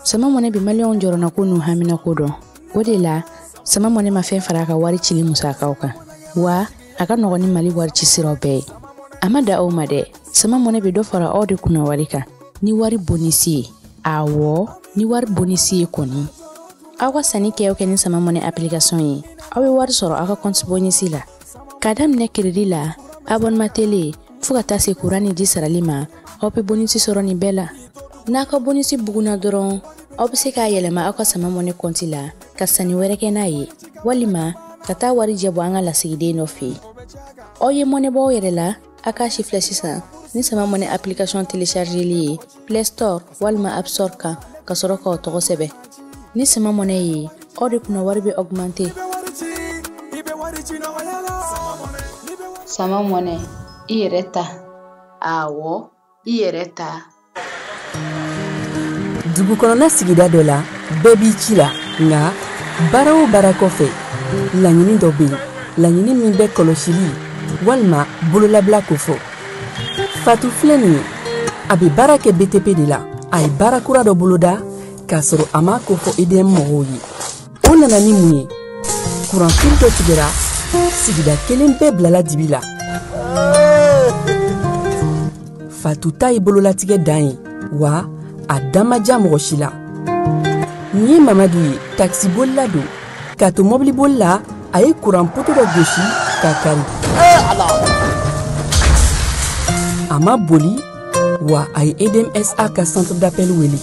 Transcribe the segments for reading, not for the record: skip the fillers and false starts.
Sama Money bɛ maliyɛnw jɔrɔnako n'u haminako dɔn. O de la, Sama Money ma fɛn fara a ka wari cili musakaw kan. Wa a ka nɔgɔn ni Mali wari ci siraw bɛɛ ye. A ma da aw ma dɛ. Sama Money bɛ dɔ fara aw de kunna wari kan ni wari bonisi ye. Awɔ, ni wari bonisi ye kɔni. Aw ka sanni kɛ o kɛ ni Sama Money application ye, aw bɛ wari sɔrɔ aw ka compte bonisi la. K'a daminɛ crédit la, abonnement télé, fo ka taa se courant ni ji sarali ma, aw bɛ bonisi sɔrɔ nin bɛɛ la. N'a ka bonisi bugunna dɔrɔn, aw bɛ se k'a yɛlɛma aw ka Sama Money compte la ka sanni wɛrɛ kɛ n'a ye, walima ka taa wari jɛ bɔ an ka lasigiden dɔ fɛ yen. Aw ye mɔnɛ bɔ aw yɛrɛ la, a k'a si filɛ sisan ni Sama Money application téléchargeli ye Play Store walima App Store kan ka sɔrɔ k'aw tɔgɔ sɛbɛn. Ni Sama Money ye, aw de kunna wari bɛ augmenter. Sama Money, i yɛrɛ ta. Awɔ, i yɛrɛ ta. Dugu kɔnɔna sigida dɔ la, bɛɛ b'i ci la, nka baara o baara kɔfɛ, laɲini dɔ bɛ yen, laɲini min bɛ kɔlɔsili walima bololabila kofɔ. Fatu filɛ nin ye, a bɛ baara kɛ BTP de la. A ye baara kura dɔ boloda k'a sɔrɔ a m'a kofɔ EDM mɔgɔw ye. O nana ni mun ye? Kuranfili dɔ tigɛra, sigida kelen bɛɛ bilala dibi la. Fatu ta ye bololatigɛ dan ye, wa a da ma diya mɔgɔ si la. Nin ye Mamadu ye, takisibolila don. K'a to mɔbiliboli la, a ye kuran poto dɔ gosi k'a kari. A ma boli, wa a ye EDMSA ka centre d'appel wele.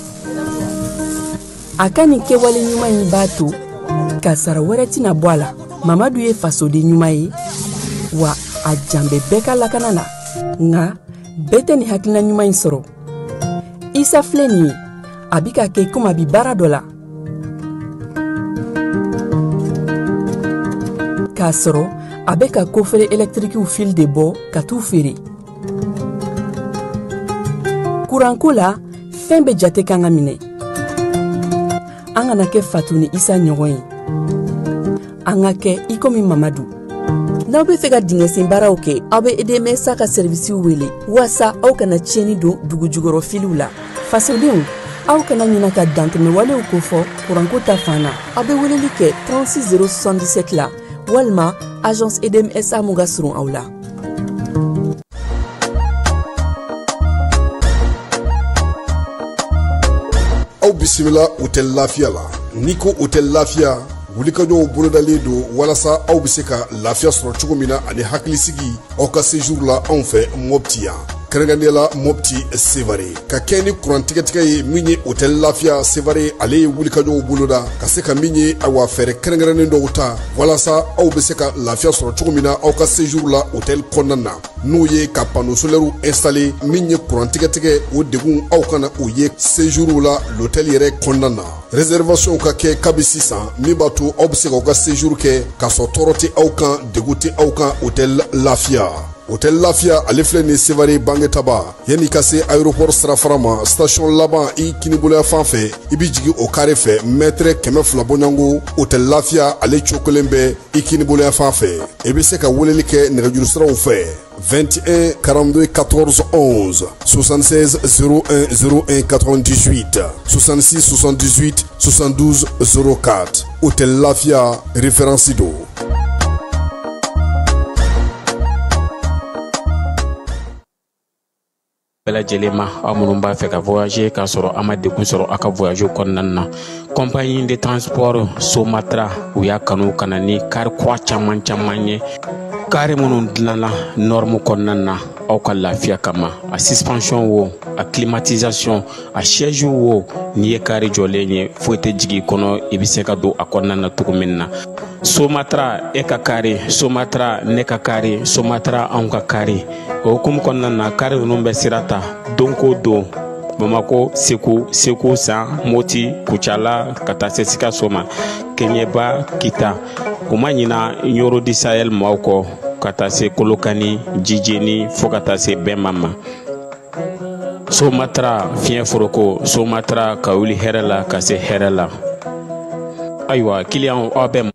A ka nin kɛwale ɲuman in b'a to kasara wɛrɛ tɛna bɔ a la. Mamadu ye fasoden ɲuman ye, wa a jan bɛ bɛɛ ka lakana na. Nka bɛɛ tɛ nin hakilina ɲuman in sɔrɔ. Isa filɛ nin ye, a bɛ ka kɛ komi a bɛ baara dɔ la, k'a sɔrɔ a bɛ ka kofere ɛlɛtirikiw fil de bɔ ka t'u feere. Kuranko la, fɛn bɛɛ jate kan ka minɛ. An kana kɛ Fatu ni Isa ɲɔgɔn ye, an ka kɛ i komi Mamadu. N'aw bɛ fɛ ka dingɛsen baaraw kɛ, aw bɛ EDMSA ka sɛrivisiw wele waasa aw kana tiɲɛni don dugu jukɔrɔ filiw la. Fasodenw, aw kana ɲina ka dantɛmɛwalew kofɔ kuranko ta fan na. Aw bɛ weleli kɛ 36 077 la walima agence EDMSA mun ka surun aw la. Aw bisimila Hôtel Lafiya la. N'i ko Hôtel Lafiya, wulikajɔw bolodalen don walasa aw bɛ se ka lafiya sɔrɔ cogo min na ani hakilisigi aw ka séjour la anw fɛ Mopti yan, kɛrɛnkɛrɛnnenya la Mopti Sevare. Ka kɛ ni kuran tigɛtigɛ ye min ye Hôtel Lafiya Sevare, ale ye wulikajɔw boloda ka se ka min ye awa fɛɛrɛ kɛrɛnkɛrɛnnen dɔw ta walasa aw bɛ se ka lafiya sɔrɔ cogo min na aw ka séjour la hôtel kɔnɔna na, n'o ye ka panneau solaire installé. Min ye kuran tigɛtigɛ, o degun aw kana o ye séjour la l'hôtel yɛrɛ kɔnɔna na. Réservation ka kɛ kabi sisan, min b'a to aw bɛ se k'aw ka séjour kɛ k'a sɔrɔ tɔɔrɔ tɛ aw kan, degun tɛ aw kan. Hôtel Lafiya, Hôtel Lafiya, ale filɛ nin Sevare Bangetaba, yanni ka se aéroport sirafara ma, station laban i kiniboloya fan fɛ, i bɛ jigin o carré fɛ, mètre 200 bɔɲɔgɔnko, Hôtel Lafiya ale cokolen bɛ i kiniboloya fan fɛ. I bɛ se ka weleli kɛ nɛgɛjuru siraw fɛ: 21 42 14 11, 76 01 01 98, 66 78 72 04. Hôtel Lafia, référence do. Bɛɛ lajɛlen ma, aw minnu b'a fɛ ka voyager k'a sɔrɔ a ma degun sɔrɔ aw ka voyage kɔnɔna na, compagnie de transport Somatra, u y'a kanu ka na ni kari kura caman caman ye, kari minnu dilanna norme kɔnɔna na aw ka lafiya kama. A suspension wo, a climatisation, a siège wo, n'i ye kari jɔlen ye, foyi tɛ jigin i kɔnɔ, i bɛ se ka don a kɔnɔna na cogo min na. Somatra, e ka kari Somatra, ne ka kari Somatra, anw ka kari. O hukumu kɔnɔna na, kari ninnu bɛ sira ta don ko don Bamako, Segu, Segu San, Moti, Kucala, ka taa se Sikaso ma, Kɛɲɛba, Kita. U ma ɲina Ɲoro di Sahel maaw kɔ, ka taa se Kolokani, Jijeni, fo ka taa se Bɛnma ma. Somatra fiɲɛ foroko, Somatra ka wuli hɛrɛ la ka se hɛrɛ la. Ayiwa, kiliyanw, aw bɛ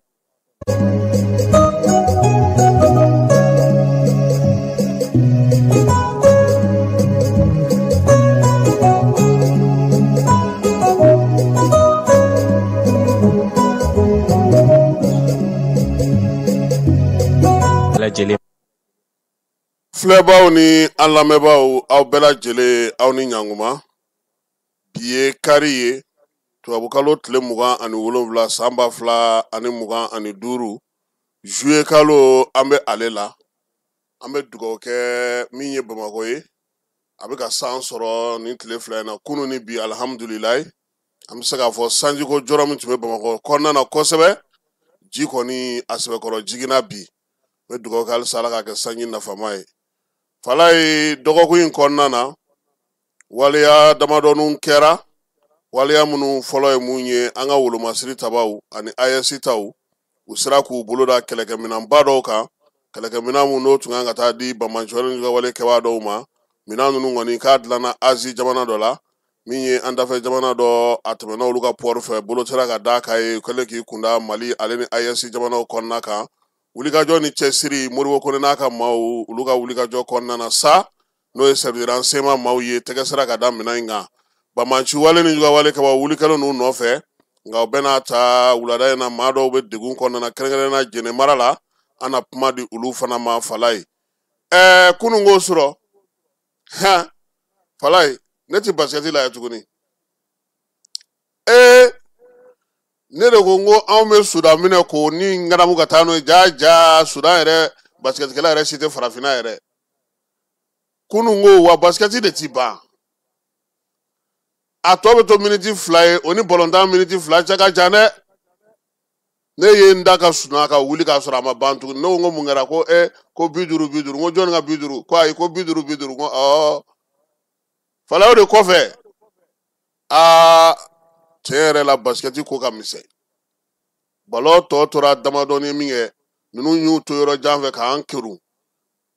Filɛbaw ni an lamɛnbaaw, aw bɛɛ lajɛlen, aw ni ɲankuma. Bi ye kari ye, tubabukalo tile 27, san 2025, juillet kalo an bɛ ale la. An bɛ dugawu kɛ min ye Bamakɔ ye, a bɛ ka san sɔrɔ nin tile 2 in na, kunun ni bi, alihamudulilayi. An bɛ se k'a fɔ sanjiko jɔrɔ min tun bɛ Bamakɔ kɔnɔna na kosɛbɛ, ji kɔni a sɛbɛkɔrɔ jiginna bi. N bɛ dugawu kɛ halisa Ala k'a kɛ sanji nafama ye. Falaye, dɔgɔkun in kɔnɔna na, waleya damadɔninw kɛra. Waleya minnu fɔlɔ ye mun ye? An ka wolomasiri tabaw ani AES taw, u sera k'u bolo da kɛlɛkɛminɛnba dɔw kan, kɛlɛkɛminɛn minnu n'o tun kan ka taa di banbaanciwale ka wale kɛbaa dɔw ma. Minɛn ninnu kɔni k'a dilanna Azi jamana dɔ la, min ye an dafɛ jamana dɔ, a tɛmɛna olu ka port fɛ, bolo sera ka d'a kan ye. U kɛlen k'i kunda Mali ale ni AES jamanaw kɔnɔna kan, wulikajɔ ni cɛsiri, Modibo Kone n'a ka maaw, olu ka wulikajɔ kɔnɔna na sa, n'o ye service de renseignement maaw ye, tɛgɛ sera ka da minɛn in kan. Banbaanci wale ni juguya wale kɛbaa wuli kɛlen n'u nɔfɛ, nka o bɛɛ n'a ta, wulada in na, maa dɔw bɛ degun kɔnɔna na, kɛrɛnkɛrɛnnenya la Jɛnɛ mara la. An na kuma di olu fana ma. Falaye, kunun ko sɔrɔ hɛn, Falaye, ne tɛ basikɛti la tuguni. Ne de ko n ko anw bɛ Sudan minɛ k'o ni ŋanamu ka taa n'o ye. Ja ja, Sudan yɛrɛ basikɛtikɛla yɛrɛ si tɛ farafinna yɛrɛ. Kunun ko wa basikɛti de ti ban, a tɔ bɛ to miniti 2 ye, o ni balontan miniti 2 cɛ ka jan dɛ. Ne ye n da ka sunɔgɔ ka wuli k'a sɔrɔ a ma ban tuguni. Ne ko n ko mun kɛra? Ko ko 50 50. N ko jɔnni ka 50? Ko ayi, ko 50 50. N ko ɔ, Falaye, o de kɔfɛ, aa, tiɲɛ yɛrɛ la, basikɛti ko ka misɛn. Balon tɔ tora damadɔni min kɛ, ninnu y'u to yɔrɔ jan fɛ k'an kerun,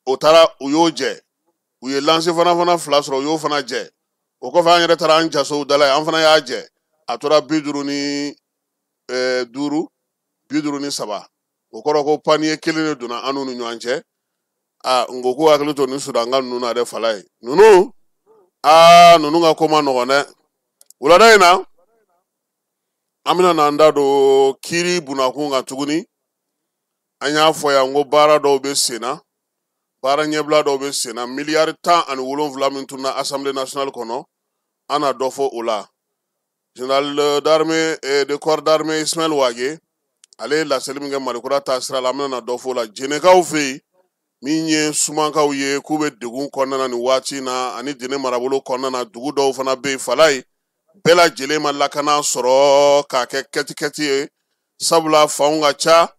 o taara u y'o jɛ. U ye lancer fana 2 sɔrɔ, u y'o fana jɛ. O kɔfɛ, an yɛrɛ taara an jasow dala ye, an fana y'a jɛ. A tora 55, 53. O kɔrɔ ko panier kelen de donna an n'u ni ɲɔgɔn cɛ. Aa, n ko k'u hakili to nin Sudanka ninnu na dɛ. Falaye, ninnu, aa, ninnu ka ko ma nɔgɔn dɛ. Wulada in na, an bɛna n'an da don kiiri bunakun kan tuguni. An y'a fɔ yan ko baara dɔw bɛ sen na, baara ɲɛbila dɔw bɛ sen na, miliyari 17 min tununa Assemblée nationale kɔnɔ, an na dɔ fɔ o la. Général d'armée de corps d'armée Ismaël Wagué, ale ye laseli min kɛ Malikura ta sira la, an bɛna dɔ fɔ o la. Jɛnɛkaw fɛ yen, min ye sumankaw ye, k'u bɛ degun kɔnɔna na nin waati in na, ani Jɛnɛ marabolo kɔnɔna na, dugu dɔw fana bɛ yen, Falaye, bɛɛ lajɛlen ma lakana sɔrɔ k'a kɛ kɛti-kɛti ye, sabula fanw ka ca.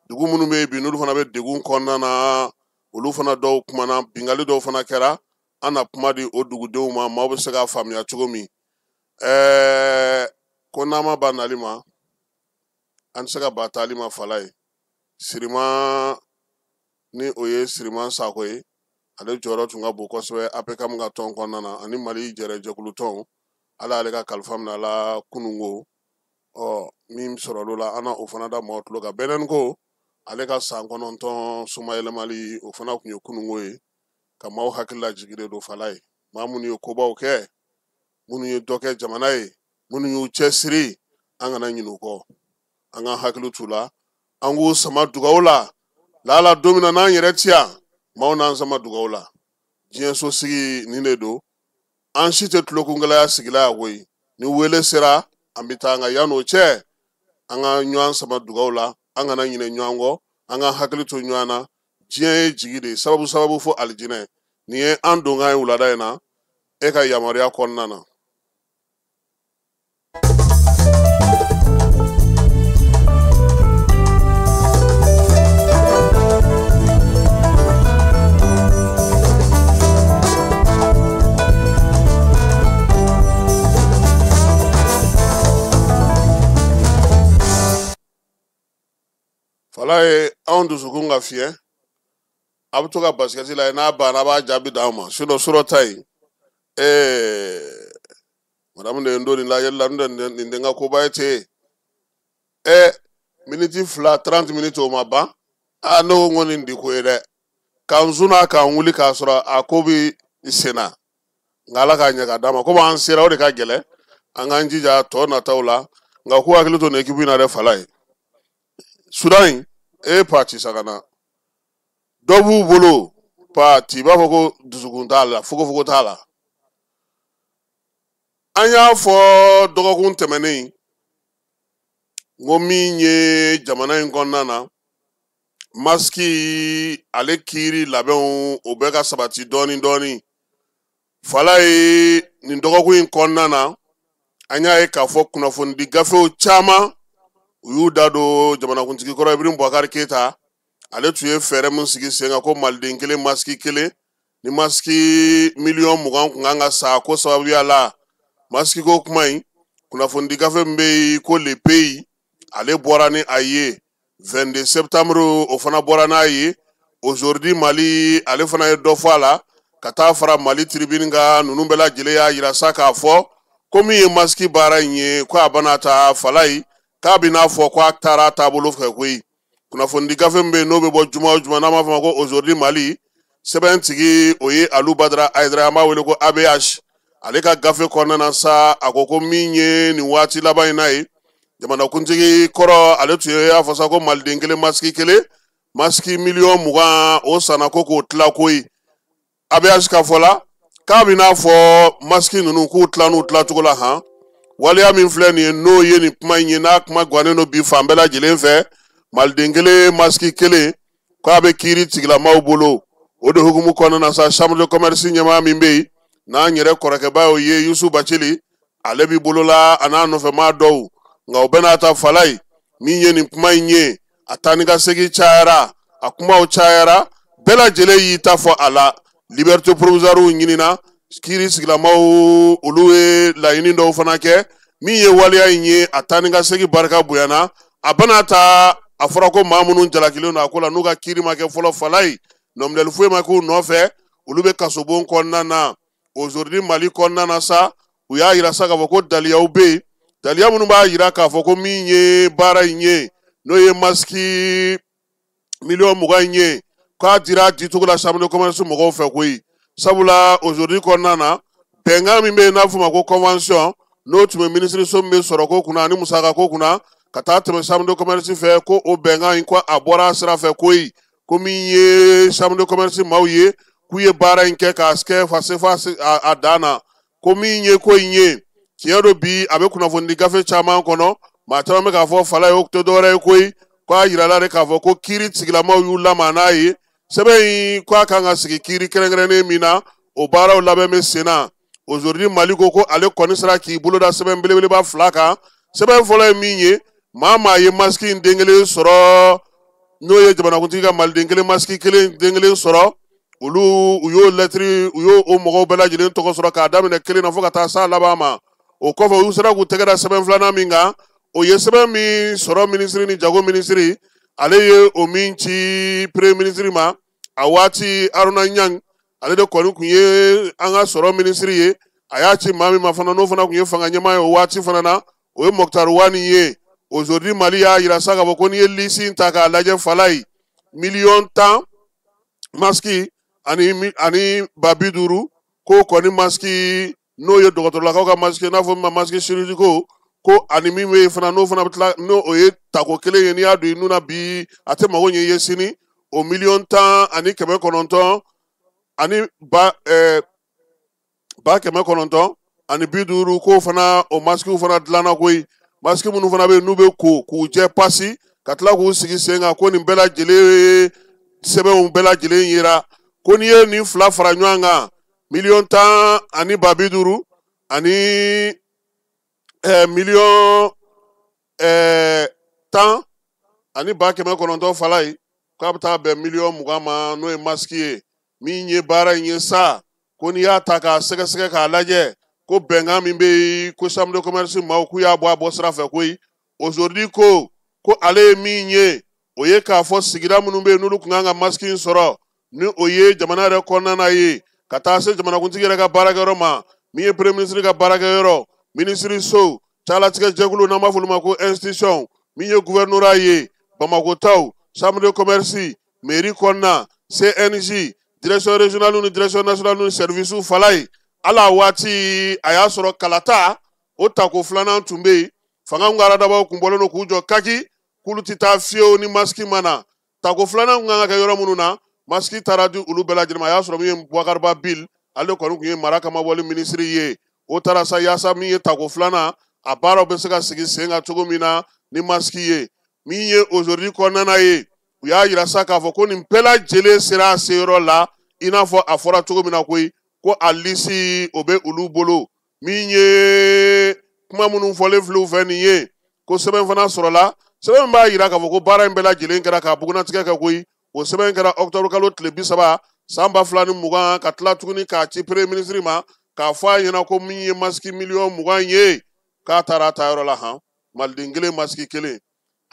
Dugu minnu bɛ yen bi, n'olu fana bɛ degun kɔnɔna na, olu fana dɔw kumana, bingali dɔw fana kɛra. An na kuma di o dugudenw ma, maaw bɛ se k'a faamuya cogo min. Ko n'an ma ban nali ma, an tɛ se ka ba taali ma. Falaye, Sirima, ni o ye Siriman Sako ye, ale jɔyɔrɔ tun ka bon kosɛbɛ APCAM ka tɔn kɔnɔna na ani Mali jɛrɛjɛkulu tɔn. Ala y'ale ka kalifa minɛ a la kununko. Ɔ, min sɔrɔla o la, an na o fana da maaw tulo kan. Bɛnɛni ko ale ka san 9 somayɛlɛmali, o fana tun ye kununko ye, ka maaw hakili lajigin de don. Falaye, maa minnu ye kobaw kɛ, minnu ye dɔ kɛ jamana ye, minnu y'u cɛsiri, an kana ɲinɛ u kɔ, an k'an hakili t'u la, an k'u sama dugawu la. Lala don min na n'an yɛrɛ ti yan, maaw n'an sama dugawu la. Diɲɛso sigi nin de don, an si tɛ tulokungɛlɛya sigila yan koyi. Ni wele sera, an bɛ taa, nka yann'o cɛ, an ka ɲɔgɔn sama dugawu la, an kana ɲinɛ ɲɔgɔn kɔ, an ka hakili to ɲɔgɔn na. Diɲɛ ye jigi de ye, sababu sababu fo alijinɛ. Nin ye an donkan ye wulada in na, e ka yamaruya kɔnɔna na. Falaye, anw dusukun ka fiyɛ, a bɛ to ka basikɛti la, n'a banna, a b'a jaabi d'anw ma. Sinon surɔ ta yen, madamu de ye n don nin lajɛli la, n'o tɛ nin tɛ n ka koba ye ten. Miniti 2, 30 minutes, o ma ban. Aa, ne ko n ko nin di ko ye dɛ, k'an suna k'an wuli k'a sɔrɔ a ko bɛ sen na. Nka Ala k'a ɲɛ ka d'a ma. Komi an sera, o de ka gɛlɛn, an k'an jija tɔ nataw la. Nka k'u hakili to nin équipe in na dɛ. Falaye, Sudan in, e pati sagana dɔ b'u bolo. Pati i b'a fɔ ko dusukun t'a la, fogofogo t'a la. An y'a fɔ dɔgɔkun tɛmɛnen n ko min ye jamana in kɔnɔna na masiki ale kiiri labɛnw o bɛ ka sabati dɔɔni dɔɔni. Falaye, nin dɔgɔkun in kɔnɔna na, an y'a ye k'a fɔ kunnafonidi gafew caman u y'u da don jamanakuntigi kɔrɔ Ibrahim Boubacar Keita, ale tun ye fɛɛrɛ min sigi sen kan ko maliden kelen masiki kelen ni masiki 20 millions kun kan ka sa ko sababuya la masiki ko kuma in. Kunnafonidi gafe min bɛ yen ko Le Pays, ale bɔra ni a ye. 22 septembre, o fana bɔra n'a ye. Aujourd'hui Mali, ale fana ye dɔ fɔ a la ka taa fara Mali Tribune kan. Ninnu bɛɛ lajɛlen y'a yira sa k'a fɔ ko min ye masiki baara in ye, ko a bɛna ta Falaye, k'a bɛ n'a fɔ ko a taara a taabolo fɛ koyi. Kunnafonidi gafe min bɛ yen n'o bɛ bɔ juma o juma, n'an b'a fɔ a ma ko Aujourd'hui Mali, sɛbɛn tigi o ye Alu Badara Hayidara, an b'a wele ko ABH. Ale ka gafe kɔnɔna na sa, a ko ko min ye nin waati laban in na ye, jamanakuntigi kɔrɔ ale tun ye y'a fɔ sa ko maliden kelen masiki kelen, masiki 20 millions o sanna ko k'o tila koyi. ABH ka fɔ la k'a bɛ n'a fɔ masiki ninnu k'u tila n'u tilacogo la han. Waleya min filɛ nin ye, n'o ye nin kuma in ye, n'a kuma gannen don bi fan bɛɛ lajɛlen fɛ, maliden kelen masiki kelen, k'a bɛ kiiri tigilamaw bolo. O de hukumu kɔnɔna na sa, chambre de commerce ɲɛmaa min bɛ yen n'an yɛrɛ kɔrɔkɛba y'o ye, Yusu Bacili, ale b'i bolola a n'a nɔfɛmaa dɔw. Nka o bɛɛ n'a ta, Falaye, min ye nin kuma in ye, a taa ni ka segin cayara, a kumaw cayara, bɛɛ lajɛlen y'i ta fɔ a la. Liberté provisoire ɲinina, kiiri sigilamaw olu ye laɲini dɔw fana kɛ. Min ye waleya in ye, a taa ni ka segin barika bonyana. A bɛna ta, a fɔra ko maa minnu jalakilen don a ko la, n'u ka kiiri ma kɛ fɔlɔ, Falaye, nɔminɛli foyi ma k'u nɔfɛ, olu bɛ kasobon kɔnɔna na. Aujourd'hui Mali kɔnɔna na sa, u y'a yira sa k'a fɔ ko daliyaw bɛ yen, daliya minnu b'a yira k'a fɔ ko min ye baara in ye, n'o ye masiki 20 millions in ye, k'a dira dicogo la chambre de commerce mɔgɔw fɛ koyi. Sabula aujourd'hui kɔnɔna na, bɛnkan min bɛ yen n'a fɔ ma ko convention, n'o tun bɛ minisiriso min bɛ sɔrɔ ko kunna ani musaka ko kunna ka taa tɛmɛ chambre de commerce fɛ, ko o bɛnkan in, ko a bɔra a sira fɛ koyi. Ko min ye chambre de commerce maaw ye, k'u ye baara in kɛ k'a kɛ fa se fa a dan na. Ko min ye ko in ye, tiɲɛ don, bi a bɛ kunnafonidi gafe caman kɔnɔ, maa caman bɛ k'a fɔ Falaye, o tɛ dɔwɛrɛ ye koyi, ko a yirala de k'a fɔ ko kiiri tigilamaw y'u lama n'a ye. Sɛbɛn in, ko a kan ka sigi kiiri kɛrɛnkɛrɛnnen min na, o baaraw labɛn bɛ sen na. Aujourd'hui Mali ko ko ale kɔni sera k'i bolo da sɛbɛn belebeleba fila kan. Sɛbɛn fɔlɔ ye min ye, maa maa ye masiki in den kelen sɔrɔ, n'o ye jamanakuntigi ka maliden kelen masiki kelen den kelen sɔrɔ, olu u y'o lɛtiri, u y'o o mɔgɔw bɛɛ lajɛlen tɔgɔ sɔrɔ k'a daminɛ kelen na fo ka taa s'a laban ma. O kɔfɛ, u sera k'u tɛgɛ da sɛbɛn filanan min kan, o ye sɛbɛn min sɔrɔ minisiri ni jago minisiri, ale ye o min ci premier ministre ma. A waati, Aruna Ɲang, ale de kɔni tun ye an ka sɔrɔ minisiri ye. A y'a ci maa min ma fana, n'o fana tun ye fanga ɲɛmaa ye o waati fana na, o ye Moctar Ouane ye. Aujourd'hui Mali y'a yira sa k'a fɔ ko n'i ye liste in ta k'a lajɛ, Falaye, 10 millions masiki ani 50 000, k'o kɔni masiki, n'o ye dɔgɔtɔrɔlakaw ka masiki, n'a fɔ min ma masque chirurgicaux, ko ani min bɛ yen fana, n'o fana bɛ tila, n'o o ye tako kelen ye, n'i y'a don i nun na bi, a tɛ mago ɲɛ i ye sini, o 10 900 ani ba 950, k'o fana o masikiw fana dilanna koyi. Masiki minnu fana bɛ yen n'u bɛ ko k'u jɛ pasi ka tila k'u sigi sen kan, ko nin bɛɛ lajɛlen sɛbɛnw bɛɛ lajɛlen yera ko n'i ye nin fila fara ɲɔgɔn kan, 10 050 000 ani 10 900, Falaye, k'a bɛ taa bɛn 20 millions ma, n'o ye masiki ye. Min ye baara in ye sa, ko n'i y'a ta k'a sɛgɛsɛgɛ k'a lajɛ, ko bɛnkan min bɛ yen, ko chambre de commerce maaw k'u y'a bɔ a bɔ sira fɛ koyi. Aujourd'hui ko ale ye min ye, o ye k'a fɔ sigida minnu bɛ yen n'olu tun kan ka masiki in sɔrɔ, ni o ye jamana yɛrɛ kɔnɔna na ye, ka taa se jamanakuntigi yɛrɛ ka baarakɛyɔrɔ ma, min ye premier ministre ka baarakɛyɔrɔ, minisiri so, calatigɛ jɛkulu n'an b'a fɔ olu ma ko institution, min ye gouvernorat ye, Bamako taw, chambre de commerce, mairie kɔnɔna, CNJ, direction régionale ni direction nationale ni service. Falaye, hali a waati a y'a sɔrɔ kalata o tako filanan tun bɛ yen, fanga aradabaw kun bɔlen don k'u jɔ kaki k'olu tɛ taa fiyewu ni masiki ma na. Tako filanan kun kan ka kɛ yɔrɔ minnu na, Masque taara di olu bɛɛ lajɛlen ma. A y'a sɔrɔ min ye Bubakariba Bill, ale kɔni tun ye mara kamabɔli minisiri ye. O taara sa yaasa min ye tako filanan a baaraw bɛ se ka sigi sen kan cogo min na ni masque ye. Min ye aujourd'hui kɔnɔna ye, u y'a yira sa k'a fɔ ko nin bɛɛ lajɛlen sera a seyɔrɔ la, i n'a fɔ a fɔra cogo min na koyi, ko a lisi o bɛ olu bolo. Min ye kuma minnu fɔlen filɛ u fɛ nin ye, ko sɛbɛn fana sɔrɔla, sɛbɛn min b'a yira k'a fɔ ko baara in bɛɛ lajɛlen kɛra k'a bugunnatigɛ kɛ koyi. O sɛbɛn kɛra octobre kalo tile 30 san 2020, ka tila tuguni k'a ci premier ministre ma k'a fɔ a ɲɛna ko min ye masque miliyɔn 20 ye, k'a taara a taayɔrɔ la han, maliden kelen masque kelen.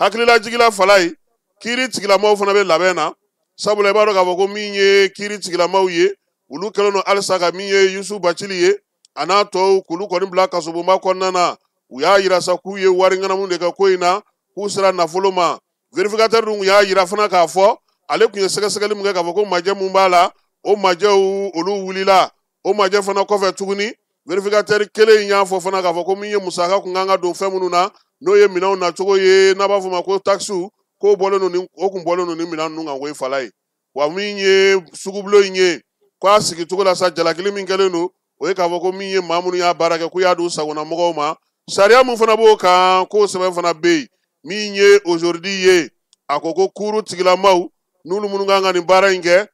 Hakililajigila fala ye, kiiri tigilamaw fana bɛ labɛn na, sabula i b'a dɔn k'a fɔ ko min ye kiiri tigilamaw ye, olu kɛlen don halisa ka min ye Yusu Bacili ye a n'a tɔw k'olu kɔni bila kasobonba kɔnɔna na. U y'a yira sa k'u ye wari ŋanamu de kɛ ko in na, k'u sera nafolo ma. Vérificateur dun y'a yira fana k'a fɔ ale tun ye sɛgɛsɛgɛli min kɛ k'a fɔ ko majɛ mun b'a la, o majɛw olu wulila. O majɛ fana kɔfɛ tuguni, vérificateur kelen in y'a fɔ fana k'a fɔ ko min ye musaka kun kan ka don fɛn minnu na, n'o ye minɛnw nacogo ye, n'a b'a fɔ ma ko taxiw, k'o bɔlen don ni o kun bɔlen don ni minɛn ninnu kan koyi fala ye. Wa min ye sugubulon in ye, k'a sigi cogo la sa, jalakili min kɛlen don, o ye k'a fɔ ko min ye maa minnu y'a baara kɛ, k'u y'a d'u sagona mɔgɔw ma. Sariya mun fana b'o kan, k'o sɛbɛn fana bɛ yen. Min ye aujourd'hui ye, a ko ko kuuru tigilamaw n'olu minnu kan ka nin baara in kɛ,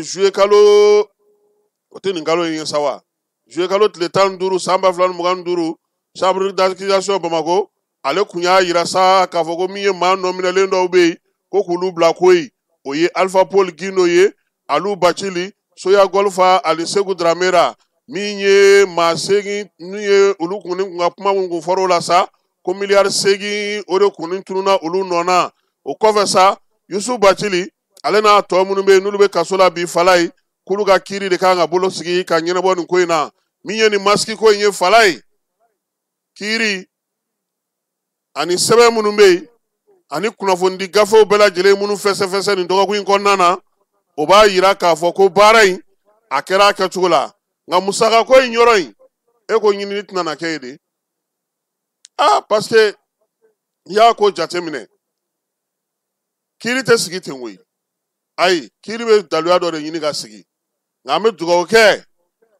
juillet kalo, o tɛ nin kalo in ye sa wa, juillet kalo tile 15 san 2025, chambre d'accusation Bamakɔ, ale kun y'a yira sa k'a fɔ ko min ye maa nɔminɛlen dɔw bɛ yen, ko k'olu bila ko yen. O ye Alpha Paul Gindo ye, Alu Bacili, Soya Golfa ani Segu Dramera. Min ye maa 8 n'u ye olu kun ni kun ka kuma mun kun fɔr'o la sa, ko miliyari 8 o de kun tununa olu nɔ na. O kɔfɛ sa, Yusu Bacili ale n'a tɔ minnu bɛ yen n'olu bɛ kaso la bi fala ye, k'olu ka kiiri de kan ka bolo sigi ka ɲɛnabɔ nin ko in na. Min ye nin masque ko in ye fala ye, kiiri ani sɛbɛn minnu bɛ yen ani kunnafonidi gafew bɛɛ lajɛlen minnu fɛsɛfɛsɛ nin dɔgɔkun in kɔnɔna na, o b'a yira k'a fɔ ko baara in a kɛra a kɛcogo la. Nka musakako in yɔrɔ in, e ko ɲinini tɛna na kɛ yen de. Ah, parce que n'i y'a ko jateminɛ, kiiri tɛ sigi ten koyi. Ayi, kiiri bɛ daluya dɔ de ɲini ka sigi. Nka an bɛ dugawu kɛ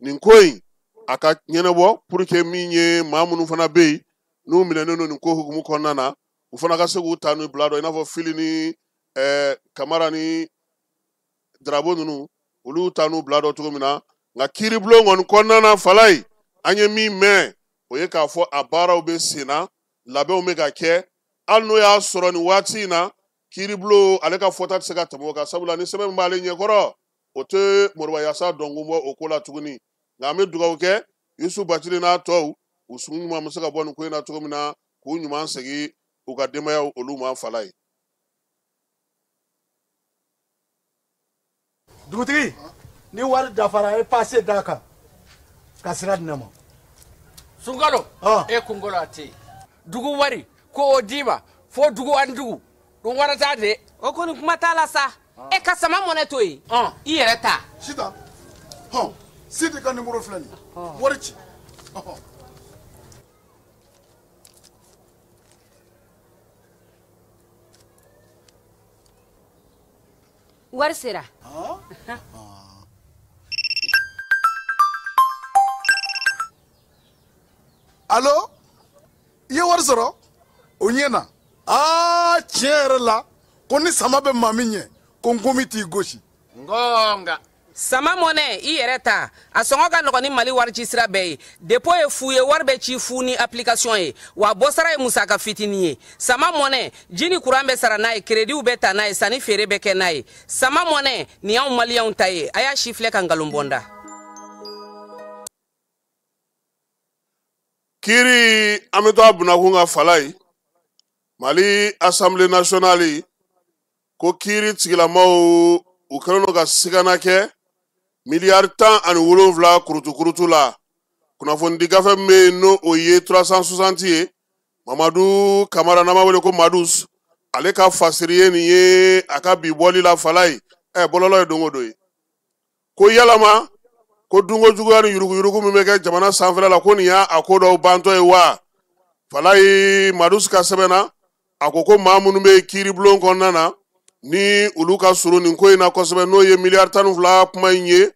nin ko in a ka ɲɛnabɔ, pour que min ye maa minnu fana bɛ yen n'u minɛnen don nin ko hukumu kɔnɔna na, u fana ka se k'u ta n'u bila dɔn, i n'a fɔ Fili ni Kamara ni Darabo ninnu, olu ta n'u bila dɔn cogo min na. Nka kiiribulon kɔni kɔnɔna na fala ye, an ye min mɛn, o ye k'a fɔ a baaraw bɛ sen na, labɛnw bɛ ka kɛ. Hali n'o y'a sɔrɔ nin waati in na kiiribulon ale ka fɔta tɛ se ka tɛmɛ o kan, sabula ni sɛbɛn min b'ale ɲɛkɔrɔ, o tɛ Moriba Yasa dɔnkun bɔ o ko la tuguni. Nka an bɛ dugawu kɛ Yusu Bacili n'a tɔw, u sugu ɲuman bɛ se ka bɔ nin ko in na cogo min na, k'u ɲuman segin u ka denbayaw olu ma fala ye. Dugutigi, ni wari dafara, e passe d'a kan ka sira di ne ma. Sunkalo, e kunkolo a tɛ yen. Dugu wari ko o d'i ma fo dugu ani dugu dun wara t'a de. O kɔni kuma t'a la sa. E ka sama mɔnɛ to yen, i yɛrɛ ta. Sitan, hɔn, Sidi ka numéro filɛ nin ye, wari ci. Wari sera. Allo, i ye wari sɔrɔ? O ɲɛ na. Aa, tiɲɛ yɛrɛ la, ko ni sama bɛ maa min ɲɛ, ko nkomi t'i gosi. Ngonga. Sama mɔnɛ, i yɛrɛ ta, a sɔngɔ ka nɔgɔn ni Mali wari ci sira bɛɛ ye. Dépôt ye fu ye, wari bɛ ci fu ni application ye, wa bɔsara ye musaka fitinin ye. Sama mɔnɛ, ji ni kuran bɛ sara n'a ye, créditw bɛ ta n'a ye, sanni feere bɛ kɛ n'a ye. Sama mɔnɛ nin y'anw maliyɛnw ta ye. A y'a si filɛ ka nkalon bɔ n da. Kiiri, an bɛ to a bunakun ka fala ye. Mali Assemblée nationale ko kiiri tigilamaw u kɛlen don ka sigana kɛ miliyari 17 kurutu-kurutu la. Kunnafonidi gafe min bɛ yen, n'o o ye 360 ye, Mamadu Kamara, n'an b'a wele ko Madus, ale ka fasiri ye nin ye a ka bi bɔli la fala ye. Ɛ, bɔlɔlɔ ye don o don ye ko yalama ko dunko juguya ni yuruguyurugu min bɛ kɛ jamana sanfɛla la, ko nin y'a a ko dɔw bantɔ ye wa? Falaye, Madus ka sɛbɛn na, a ko ko maa minnu bɛ kiiribulon kɔnɔna na, Ni olu ka surun nin ko in na kosɛbɛ, n'o ye miliyari 12 kuma in ye,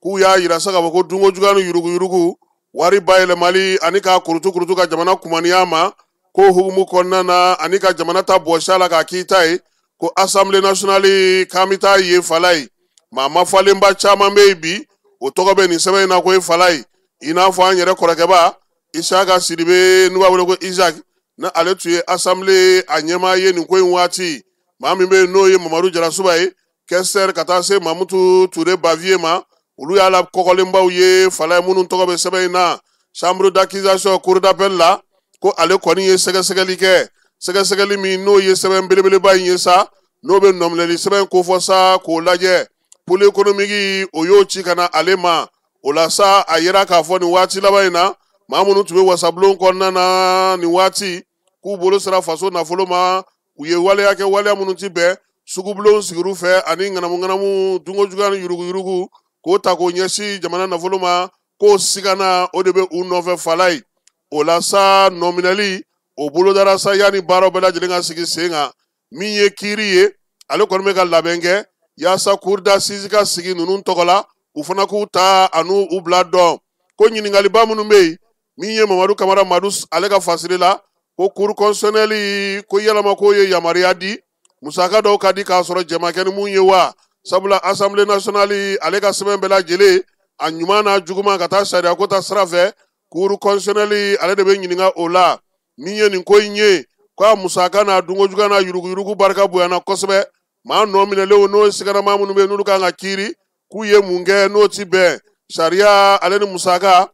k'u y'a yira sa k'a fɔ ko dunko juguya ni yuruguyurugu, wari bayɛlɛmali ani k'a kurutu kurutu ka jamana kumaniya ma, ko hukumu kɔnɔna na ani ka jamana ta bɔsi a la k'a k'i ta ye, ko Assemblée nationale k'an bɛ taa yen fala ye. Maa mafalenba caman bɛ yen bi, o tɔgɔ bɛ nin sɛbɛn in na ko ye fala ye, i n'a fɔ an yɛrɛ kɔrɔkɛba Isaka Sidibe, n'u b'a wele ko Isaac, ni ale tun ye Assemblée a ɲɛmaa ye nin ko in waati. Maa min bɛ yen n'o ye Mamadu Jarasuba ye, questeur, ka taa se Mamutu Ture Baviye ma, olu y'a la kɔkɔlenbaw ye fala ye minnu tɔgɔ bɛ sɛbɛn in na. Chambre d'accusation, cour d'appel la, ko ale kɔni ye sɛgɛsɛgɛli kɛ, sɛgɛsɛgɛli min n'o ye sɛbɛn belebeleba in ye sa, n'o bɛ nɔminɛli sɛbɛn kofɔ sa k'o lajɛ. Pôle économique o y'o ci ka na ale ma. O la sa, a yira k'a fɔ nin waati laban in na, maa minnu tun bɛ wasabulon kɔnɔna na nin waati, k'u bolo sera faso nafolo ma, u ye waleya kɛ, waleya minnu ti bɛn sugubulon sigir'u fɛ ani ŋanamu ŋanamu, dunko juguya ni yuruguyurugu, k'o ta k'o ɲɛsin jamana nafolo ma, k'o sigana o de bɛ u nɔfɛ fala ye. O la sa, nɔminɛli o bolodara sa yanni baaraw bɛɛ lajɛlen ka sigi sen kan. Min ye kiiri ye, ale kɔni bɛ ka labɛn kɛ yaasa cour d'assises ka sigi ninnu tɔgɔ la, u fana k'u ta an'u u bila dɔn. Ko ɲininkaliba minnu bɛ yen, min ye Mamadu Kamara Madu ale ka fasiri la, ko cour constitutionnelle ko yalama k'o ye yamaruya di musaka dɔw ka di k'a sɔrɔ jama kɛ ni mun ye wa? Sabula Assemblée nationale ale ka sɛbɛn bɛɛ lajɛlen, a ɲuman n'a juguman, ka taa sariya ko ta sira fɛ, cour constitutionnelle ale de bɛ ɲininka o la. Min ye nin ko in ye, k'a musaka n'a dunko juguya n'a yuruguyurugu barika bonyana kosɛbɛ. Maa nɔ minɛlenw, n'o ye sigarama minnu bɛ yen n'olu kan ka kiiri, k'u ye mun kɛ n'o ti bɛn sariya ale ni musaka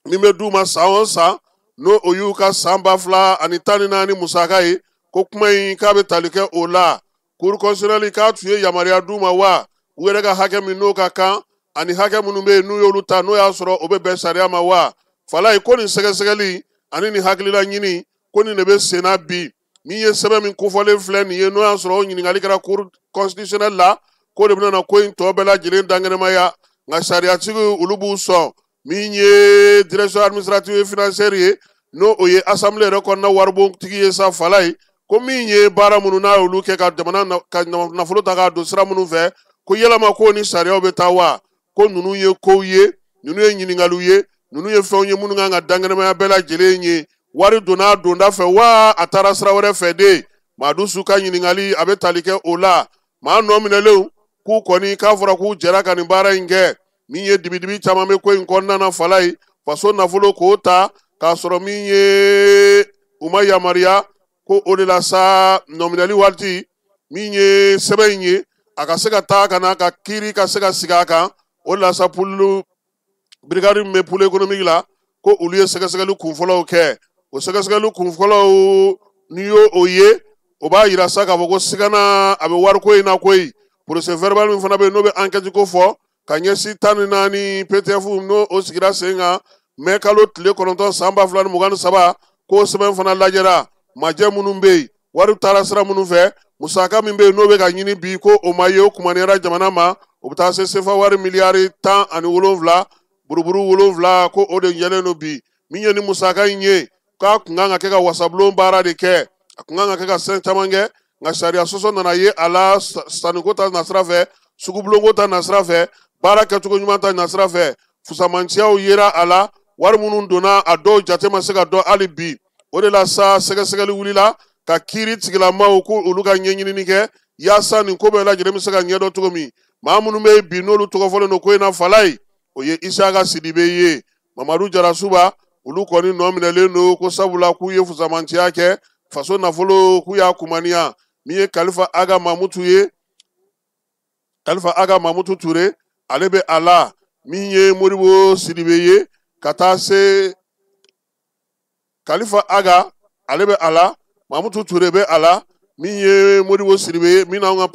min bɛ d'u ma san o san, n'o o y'u ka san 2014 musaka ye, ko kuma in k'a bɛ tali kɛ o la. Cour constitutionnelle k'a tun ye yamaruya d'u ma wa, u yɛrɛ ka hakɛ min n'o ka kan ani hakɛ minnu bɛ yen n'u y'olu ta, n'o y'a sɔrɔ o bɛ bɛn sariya ma wa? Falaye ko nin sɛgɛsɛgɛli ani nin hakilila ɲini, ko nin de bɛ sen na bi. Min ye sɛbɛn min kofɔlen filɛ nin ye, n'o y'a sɔrɔ o ɲininkali kɛra cour constitutionnelle la, k'o de bɛna na ko in tɔ bɛɛ lajɛlen dankɛnɛmaya. Nka sariyatigiw olu b'u sɔn. Min ye direction administrative et financière ye, n'o o ye assemblée yɛrɛ kɔnɔna waribontigi ye sa, Falaye ko min ye baara minnu n'a y'olu kɛ ka jamana ka nafolo ta k'a don sira minnu fɛ, ko yalama ko ni sariyaw bɛ taa wa? Ko ninnu ye kow ye, ninnu ye ɲininkaliw ye, ninnu ye fɛnw ye minnu kan ka dankɛnɛmaya bɛɛ lajɛlen ye. Wari donna a donda fɛ wa, a taara sira wɛrɛ fɛ de? Madu Su ka ɲininkali a bɛ tali kɛ o la. Maa nɔ minɛlenw k'u kɔni k'a fɔra k'u jɛra ka nin baara in kɛ. Min ye dibidibi caman bɛ ko in kɔnɔna na Falaye, faso nafolo k'o ta k'a sɔrɔ min ye u ma yamaruya, ko o de la sa nɔminɛli waati, min ye sɛbɛn in ye, a ka se ka taa ka na ka kiiri ka se ka sigi a kan. O de la sa, pulu brigade min bɛ pôle économique la, ko olu ye sɛgɛsɛgɛli kunfɔlɔw kɛ. O sɛgɛsɛgɛli kunfɔlɔw, n'i y'o o ye, o b'a yira sa k'a fɔ ko sigana a bɛ wariko in na koyi. Procès verbal min fana bɛ yen n'o bɛ enquête ko fɔ ka ɲɛsin 14 PTF, n'o o sigira sen kan mɛ kalo tile 9 san 2023, k'o sɛbɛn fana lajɛra. Majɛ minnu bɛ yen, wari taara sira minnu fɛ, musaka min bɛ yen n'o bɛ ka ɲini bi, ko o ma ye, o kumaniyara jamana ma, o bɛ taa se sefa wari miliyari 17 buruburu 7, ko o de yɛlɛn don bi. Min ye ni musaka in ye, k'a kun kan ka kɛ ka wasabulon baara de kɛ, a kun kan ka kɛ ka sɛn caman kɛ, nka sariya sɔsɔ nana ye a la, sanniko ta nasira fɛ, sugubulonko ta nasira fɛ, baara kɛcogo ɲuman ta nasira fɛ, fusamanciyaw yera a la. Wari minnu donna, a dɔw jate ma se ka dɔn hali bi. O de la sa, sɛgɛsɛgɛli wulila ka kiiri tigilamaw ko olu ka ɲɛɲinini kɛ yaasa nin ko bɛɛ lajɛlen bɛ se ka ɲɛdɔn cogo min. Maa minnu bɛ yen bi n'olu tɔgɔ fɔlen don ko in na Falaye, o ye Isaka Sidibe ye, Mamadu Jarasuba, olu kɔni nɔ minɛlen don ko sabula k'u ye fusamanciya kɛ faso nafolo, k'u y'a kumaniya. Min ye Kalifa Aga Mamutu ye, Kalifa Aga Mamutu Ture, ale bɛ a la. Min ye Modibo Sidibe ye, ka taa se Kalifa Aga, ale bɛ a la, Mamutu Ture bɛ a la. Min ye Modibo Sidibe ye, min n'anw ka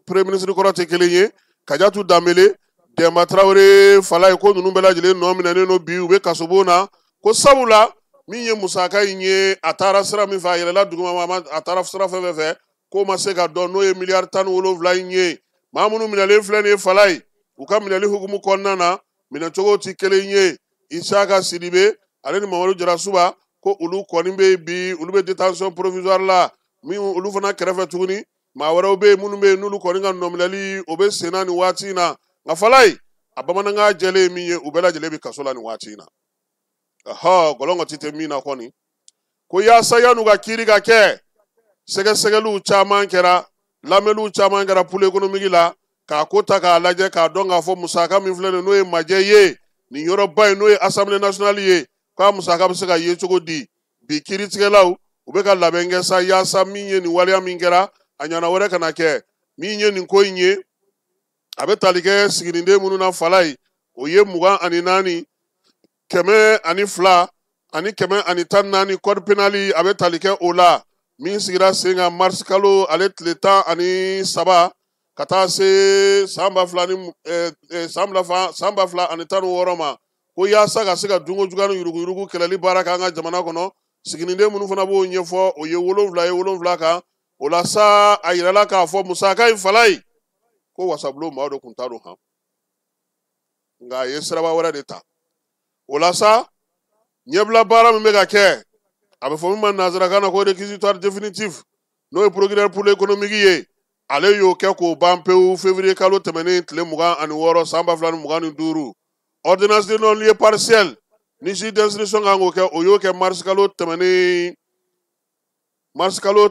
premier ministre kɔrɔ tɛ kelen ye, Kajatu Danbele, Dɛnba Tarawele, Falaye, ko ninnu bɛɛ lajɛlen nɔ minɛnen don bi, u bɛ kasobon na, ko sabula min ye musaka in ye, a taara sira min fɛ, a yɛlɛla duguma, a taara sira fɛn fɛn fɛ, k'o ma se ka dɔn, n'o ye miliyari 17 in ye. Maa minnu minɛlen filɛ nin ye Falaye, u ka minɛli hukumu kɔnɔna na, minɛcogo ti kelen ye. Isaka Sidibe ale ni Mamadu Jarasuba, ko olu kɔni bɛ bi, olu bɛ détention provisoire la. Min olu fana kɛrɛfɛ tuguni, Maa wɛrɛw bɛ yen minnu bɛ yen n'olu kɔni ka nɔminɛli o bɛ senna nin waati in na. Nka Falaye, a bamanankan jɛlen ye min ye, u bɛɛ lajɛlen bɛ kaso la nin waati in na. Ɔhɔ, gɔlɔngɔti tɛ min na kɔni. Ko yaasa yan'u ka kiiri ka kɛ, sɛgɛsɛgɛliw caman kɛra, lamɛnniw caman kɛra pôle économique la, k'a ko ta k'a lajɛ k'a dɔn k'a fɔ musaka min filɛ nin n'o ye majɛ ye, nin yɔrɔba in n'o ye Assemblée nationale ye, k'a musaka bɛ se ka ye cogo di? Bi kiiritigɛlaw u bɛ ka labɛn kɛ sa yaasa min ye nin waleya min kɛra, a ɲɔgɔnna wɛrɛ kana kɛ. Min ye nin ko in ye, a bɛ tali kɛ siginiden minnu na Falaye, o ye 24, 102 ani 114 code pénal, a bɛ tali kɛ o la. Min sigira sen kan mars kalo ale tile 13 ka taa se san 2016 ma, ko yaasa ka se ka dunko juguya ni yuruguyurugu kɛlɛli baara kɛ an ka jamana kɔnɔ. Siginiden minnu fana b'o ɲɛfɔ, o ye 7 ye 7 kan. O la sa, a yirala k'a fɔ musaka in Falaye, ko wasabulon maaw de tun t'a dɔn han, nka a ye siraba wɛrɛ de ta. O la sa, ɲɛbila baara min bɛ ka kɛ, a bɛ fɔ min ma nanzarakan na ko réquisitoire définitif, n'o ye procureur pôle économique ye, ale y'o kɛ k'o ban pewu février kalo tɛmɛnen tile 26 san 2025. Ordonnance de non-lieu partiel ni juge d'instruction kan k'o kɛ, o y'o kɛ mars kalo tɛmɛnen, mars kalo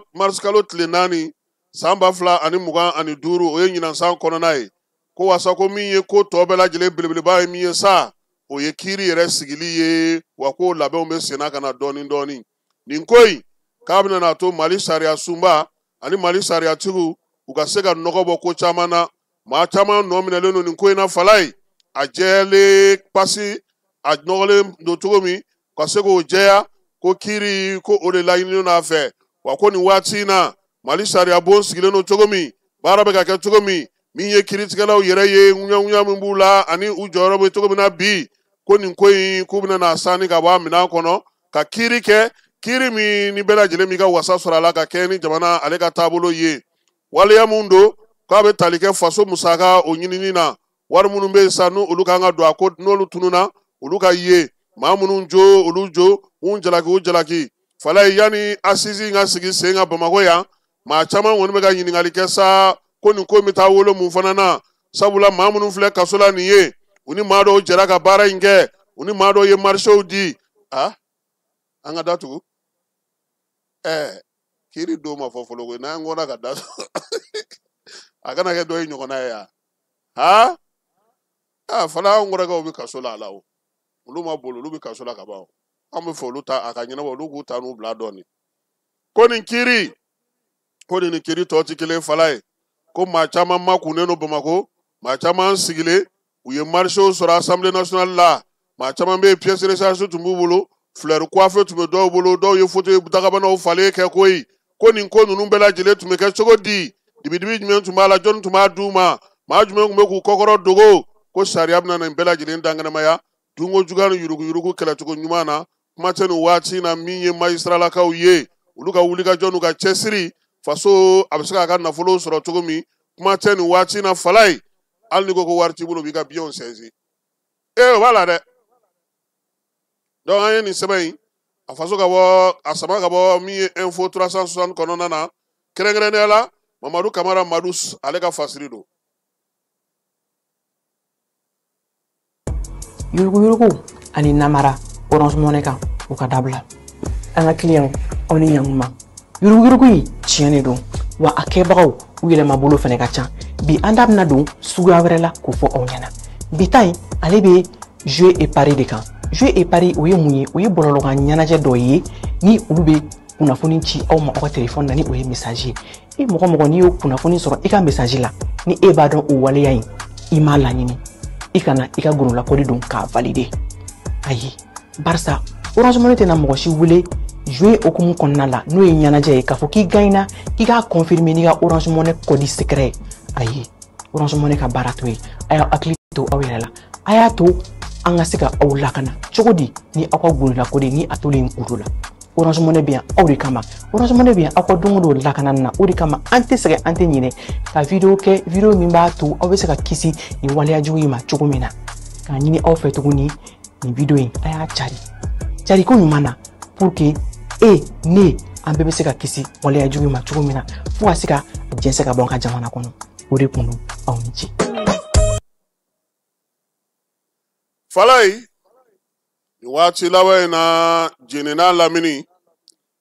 tile 4 san 2025, o ye ɲinan san kɔnɔna ye. Ko wasa ko min ye ko tɔ bɛɛ lajɛlen belebeleba ye min ye sa, o ye kiiri yɛrɛ sigili ye, wa ko labɛnw bɛ senna ka na dɔɔni dɔɔni. Nin ko in k'a bɛna n'a to Mali sariya sunba ani Mali sariyatigiw u ka se ka nɔgɔ bɔ ko caman na. Maa caman nɔ minɛlen don nin ko in na Falaye, a jɛlen pasi a nɔgɔlen don cogo min, ka se k'o jɛya ko kiiri ko o de laɲininen don a fɛ. Wa ko nin waati in na Mali sariya bon sigilen don cogo min, baara bɛ ka kɛ cogo min, min ye kiiritigɛlaw yɛrɛ ye ŋuɲaŋuɲa min b'u la ani u jɔyɔrɔ bɛ cogo min na bi, ko nin ko in k'u bɛna n'a sanni ka bɔ a minɛn kɔnɔ ka kiiri kɛ, kiiri min ni bɛɛ lajɛlen b'i ka wasa sɔrɔ a la ka kɛ ni jamana ale ka taabolo ye. Waleya mun don k'a bɛ tali kɛ faso musaka o ɲinini na, wari minnu bɛ yen sa n'olu kan ka don a ko n'olu tununna olu ka ye, maa minnu jo olu jo, mun jalaki u jalaki. Falaye, yanni assise in ka sigi sen kan Bamakɔ yan, maa caman kɔni bɛ ka ɲininkali kɛ sa ko nin ko in bɛ taa wolo mun fana na, sabula maa minnu filɛ kaso la nin ye, u ni maa dɔw jɛra ka baara in kɛ, u ni maa dɔw ye marisew di. A an ka datugu kiiri don ma fɔ fɔlɔ koyi, n'an kɔnna ka datugu a kana kɛ dɔ ye ɲɔgɔnna ye yan. Ha a fana, anw kɔrɔkɛw bɛ kaso la a la o, olu ma boli, olu bɛ kaso la ka ban o. An bɛ fɛ olu ta a ka ɲɛnabɔ, olu k'u ta n'u bila dɔɔni. Ko nin kiiri, ko nin kiiri tɔ tɛ kelen Falaye, ko maa caman makunnen don Bamakɔ, maa caman sigilen u ye marisew sɔrɔ Assemblée nationale la, maa caman bɛ yen pièce rechange tun b'u bolo, fleur coiffé tun bɛ dɔw bolo, dɔw ye fauteuil dagabanaw falen kɛ koyi. Ko nin ko ninnu bɛɛ lajɛlen tun bɛ kɛ cogo di? Dibidibi jumɛn tun b'a la? Jɔnni tun b'a d'u ma? Maa jumɛn tun bɛ k'u kɔkɔrɔ dogo? Ko sariya bɛna nin bɛɛ lajɛlen dankɛnɛmaya dunko juguya ni yuruguyurugu kɛlɛcogo ɲuman na. Kuma tɛ nin waati in na min ye magistralakaw ye, olu ka wulikajɔ n'u ka cɛsiri faso a bɛ se k'a ka nafolo sɔrɔ cogo min. Kuma tɛ nin waati in na Falaye, hali n'i ko ko wari t'i bolo, u b'i ka biɲɛw sɛnsin. O b'a la dɛ. Donc an ye nin sɛbɛn in a faso ka bɔ, a sama ka bɔ min ye Info 360 kɔnɔna na, kɛrɛnkɛrɛnnenya la Mamadu Kamara Madu ale ka fasiri don. Yuruguyurugu ani namara Orange Money kan, u ka dabila. An ka client, aw ni ɲankuma. Yuruguyurugu in tiɲɛ de don, wa a kɛbagaw u yɛlɛmabolo fɛnɛ ka ca. Bi an da bɛna don suguya wɛrɛ la k'o fɔ aw ɲɛna. Bi ta in ale bɛ jeu et pari de kan. Jeu et pari, o ye mun ye? O ye bɔlɔlɔkan ɲɛnajɛ dɔ ye ni olu bɛ kunnafoni ci aw ma aw ka telefɔni na, ni o ye message ye. E mɔgɔ mɔgɔ n'i y'o kunnafoni sɔrɔ i ka message la, ni e b'a dɔn o waleya in i m'a laɲini, i kana i ka gɔnɔlakɔli don k'a valider. Ayi, barisa Orange Money tɛna mɔgɔ si wele jouer hokumu kɔnɔna la, n'o ye ɲɛnajɛ ye, k'a fɔ k'i gagnera k'i k'a confirmer n'i ka Orange Money code secret ye. Ayi, Orange Money ka baara t'o ye. A y'aw hakili to aw yɛrɛ la, a y'a to an ka se ka aw lakana cogo di ni aw ka gɔnɔlakɔli ni a tolen kudo la. Orange Money bɛ yan aw de kama. Orange Money bɛ yan aw ka don o don lakana na. O de kama an tɛ sɛgɛn, an tɛ ɲinɛ ka video kɛ, video min b'a to aw bɛ se ka kisi nin waleya jugu in ma cogo min na. K'a ɲini aw fɛ tuguni, nin video in a y'a cari cari ko ɲuman na pour que e ne An bɛɛ bɛ se ka kisi waleya jugu ma cogo min na, fo ka se ka jɛnsɛn ka bɔ an ka jamana kɔnɔ. O de kun don. Aw ni ce. Falayi, nin waati laban in na, Jene n'a lamini,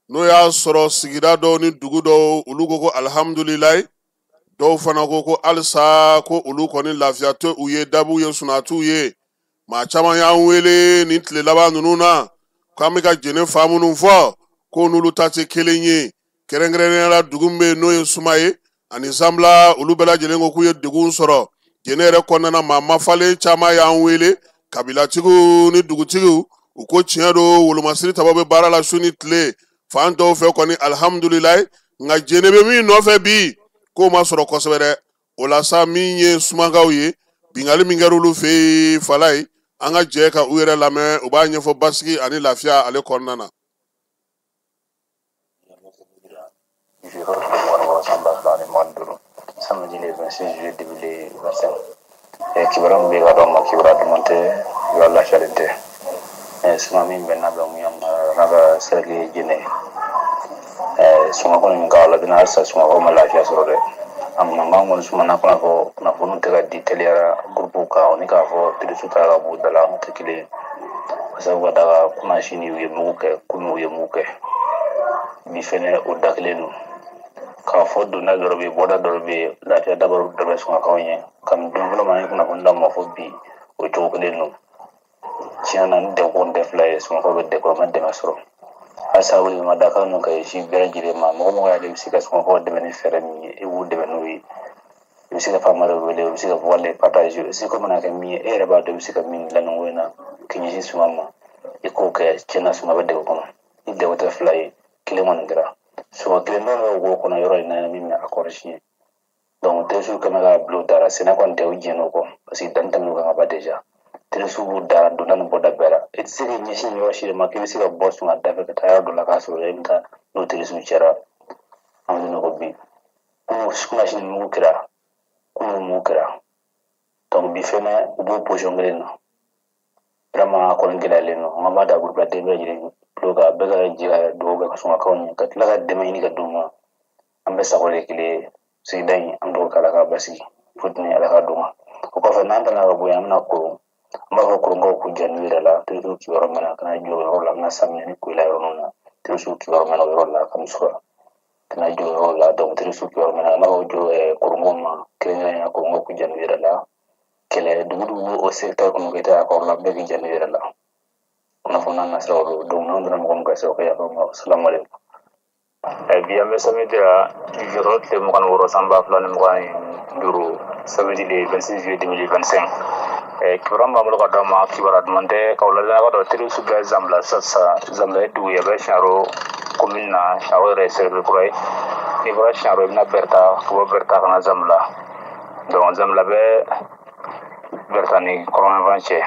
n'o y'a sɔrɔ sigida dɔw ni dugu dɔw, olu ko ko alihamudulilayi, dɔw fana ko ko halisa ko olu kɔni lafiya tɛ u ye, dabuw ye, sunatiw ye. Maa caman y'an wele nin tile laban ninnu na k'an bɛ ka Jene fa minnu fɔ, ko n'olu ta tɛ kelen ye. Kɛrɛnkɛrɛnnenya la, dugu min bɛ yen n'o ye Suma ye ani Zanbila, olu bɛɛ lajɛlen ko k'u ye degun sɔrɔ Jene yɛrɛ kɔnɔna na. Maa mafalen caman y'an wele, kabilatigiw ni dugutigiw, u ko tiɲɛ don, wolomasiri tabaw bɛ baara la su ni tile fan dɔw fɛ kɔni, alihamudulilayi, nka Jene bɛ min nɔfɛ bi, k'o ma sɔrɔ kosɛbɛ dɛ. O la sa, min ye Sumakaw ye, bingali min kɛra olu fɛ yen, Falayi, an ka jɛ ka u yɛrɛ lamɛn, u b'a ɲɛfɔ basigi ani lafiya ale kɔnɔna na. Samedi le 26 juillet 2025. Kibaruya min bɛ ka d'aw ma, kibaruya duman tɛ, kibaruya lafiyalen tɛ. Suma min bɛ n'a bɛ mun n'a ka cercle Jene. Suma kɔni min k'a la bɛna halisa, Sumakaw ma lafiya sɔrɔ dɛ. A mankan kɔni sumana kɔnɔ fɔ kunnafoniw tɛ ka di teliyara groupe kan, o ni k'a fɔ terroriste taara ka b'u da la, o tɛ kelen ye. Sabu ka da kan kunnasini u ye mugu kɛ, kunun u ye mugu kɛ, bi fɛnɛ o da kelen don. K'a fɔ donda dɔ bɛ yen, bɔda dɔ bɛ yen, lafiya dabɔ dɔ bɛ Sumakaw ɲɛ. Kabini don fɔlɔ ma an ye kunnafoni d'aw ma fo bi, o cogo kelen don. Tiɲɛ na, ni degun tɛ fila ye, Sumakaw bɛ degun, ma dɛmɛ sɔrɔ. Halisa wele ma da kan ninnu ka ɲɛsin bɛɛ lajɛlen ma. Mɔgɔ mɔgɔ y'ale bɛ se ka Sumakaw dɛmɛ ni fɛɛrɛ min ye, e b'u dɛmɛ n'o ye. I bɛ se ka faama dɔ wele, i bɛ se ka wale partager, seko mana kɛ min ye, e yɛrɛ b'a dɔn i bɛ se ka min dilan nin ko in na k'i ɲɛsin Suma ma, i k'o kɛ. Tiɲɛ na, Suma bɛ degun kɔnɔ. Ni degun tɛ fila ye, kelen kɔni kɛra. Suma kelen dɔrɔn bɛ wo kɔnɔ yɔrɔ in na min bɛ accord signé. Donc terroriste kɛmɛ ka bulon dara, sɛnɛ kɔni tɛ, u jɛn'o kɔ parce que danni tɛmɛn'o kan ka ban déjà. Terroriste b'u dara donda ni bɔda bɛɛ la. E tɛ se k'i ɲɛsin yɔrɔ si de ma k'i bɛ se ka bɔ Suma da fɛ ka taa yɔrɔ dɔ la k'a sɔrɔ e bɛ taa n'o terroriste cɛra. An bɛ nɔgɔ bi. Kunasini mugu kɛra, kunun mugu kɛra. Donc bi fɛnɛ u b'o position kelen na. Vraiment a kɔni gɛlɛyalen don. An b'a da groupe la den bɛɛ lajɛlen tulo kan, bɛɛ ka jɛ ka dugawu kɛ ka Sumakaw ɲɛ, ka tila ka dɛmɛ ɲini ka d'u ma. An bɛɛ sago de ye kelen ye. Sigida in, an dugawu kɛ Ala k'a basigi. Funteni Ala k'a d'u ma. O kɔfɛ, n'an tɛna ka bɔ yen, an bɛna Koron. An b'a fɔ Koronkaw k'u janto u yɛrɛ la. Terroriste kibaru mɛnna ka na jɔ o yɔrɔ la, an bɛna Samiya ni Koyila yɔrɔ ninnu na. Terroriste kibaru mɛnna o yɔrɔ la, ka Musura ka na jɔ o yɔrɔ la. Donc terroriste kibaru mɛnna, an b'a fɔ jɔ Koronkaw ma, kɛrɛnkɛrɛnnenya Koronkaw k'u janto u yɛrɛ la. Kɛlɛ dugu dugu o secteur kɔnɔ k'i tɛ accord la, bɛɛ k'i janto i yɛrɛ la. Kunnafoni n'a nasiraw don. Donc n'an donna mɔgɔ min ka sira, o ka yafa n ma. Salamu aleykum. Bi an bɛ samedi la, juillet tile 26 san 2025, samedi le 26 juillet 2025. Kibaruya min b'an bolo ka d'aw ma, kibaruya duman tɛ. K'aw ladɔnniya k'a dɔn terroriste bɛ Zanbila sisan. Zanbila ye dugu ye, a bɛ Siyaro commune na. Siyaro yɛrɛ ye cercle kura ye. N'i bɔra Siyaro, i bɛna Bɛrɛta, ka bɔ Bɛrɛta ka na Zanbila. Donc Zanbila bɛ Bɛrɛta ni kɔrɔnyanfan cɛ.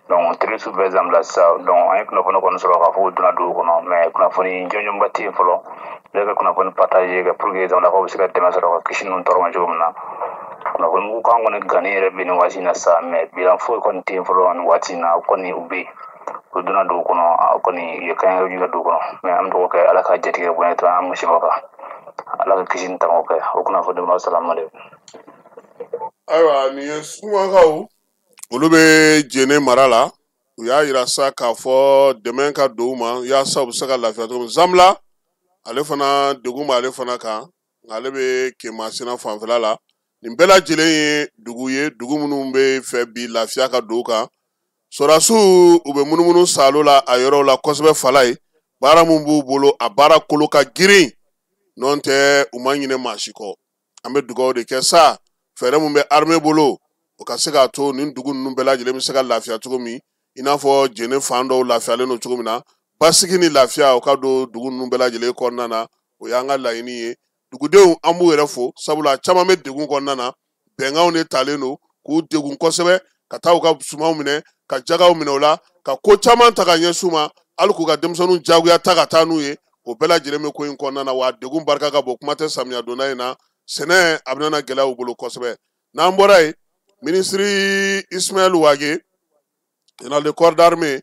Donc terroriste bɛ Zanbila sisan. Donc an ye kunnafoni kɔni sɔrɔ k'a fɔ u donna dugu kɔnɔ, mais kunnafoni jɔnjɔnba tɛ yen fɔlɔ. Bɛɛ ka kunnafoni partager kɛ pour que Zanbilakaw bɛ se ka dɛmɛ sɔrɔ ka kisi ninnu tɔɔrɔ ma cogo min na. Kunnafoni mugu kan kɔni gannen yɛrɛ bɛ nin waati in na sisan, mais bilan foyi kɔni tɛ yen fɔlɔ nin waati in na. Kɔni u bɛ yen, u donna dugu kɔnɔ, a kɔni u ye kan yɛrɛ dugu kɔnɔ, mais an bɛ dugawu kɛ Ala ka jatigɛ bonya to an masiba kan, Ala ka kisi ni tangaw kɛ. O kunnafoni bɛ salamu aleykum. Ayiwa, nin ye Sumakaw, olu bɛ Jene mara la. U y'a yira sa k'a fɔ dɛmɛ ka don u ma yaasa u bɛ se ka lafiya cogo min. Zanbila ale fana, degun b'ale fana kan, nka ale bɛ Kemasina fanfɛla la. Nin bɛɛ lajɛlen ye dugu ye, dugu minnu bɛ fɛ bi lafiya ka don u kan. Sɔrɔdasiw, u bɛ munumunu salo la a yɔrɔw la kosɛbɛ. Fala ye, baara min b'u bolo, a baara kolo ka girin, n'o tɛ u ma ɲinɛ maa si kɔ. An bɛ dugawu de kɛ sa, fɛɛrɛ min bɛ armée bolo, o ka se k'a to nin dugu ninnu bɛɛ lajɛlen bɛ se ka lafiya cogo min, i n'a fɔ Jene fan dɔw lafiyalen don cogo min na. Basigi ni lafiya, o ka don dugu ninnu bɛɛ lajɛlen kɔnɔna na, o y'an ka laɲini ye. Dugudenw, an b'u yɛrɛ fo, sabula caman bɛ degun kɔnɔna na. Bɛnkanw de talen don k'u degun kosɛbɛ, ka taa u ka sumanw minɛ, ka jagaw minɛ u la, ka ko caman ta ka ɲɛsin u ma, hali k'u ka denmisɛnninw jagoya ta ka taa n'u ye. O bɛɛ lajɛlen bɛ ko in kɔnɔna na, wa degun barika ka bon. Kuma tɛ samiya donda in na, sɛnɛ a bɛna gɛlɛya u bolo kosɛbɛ. N'an bɔra yen, minisiri Ismaël Wagué, général de corps d'armée,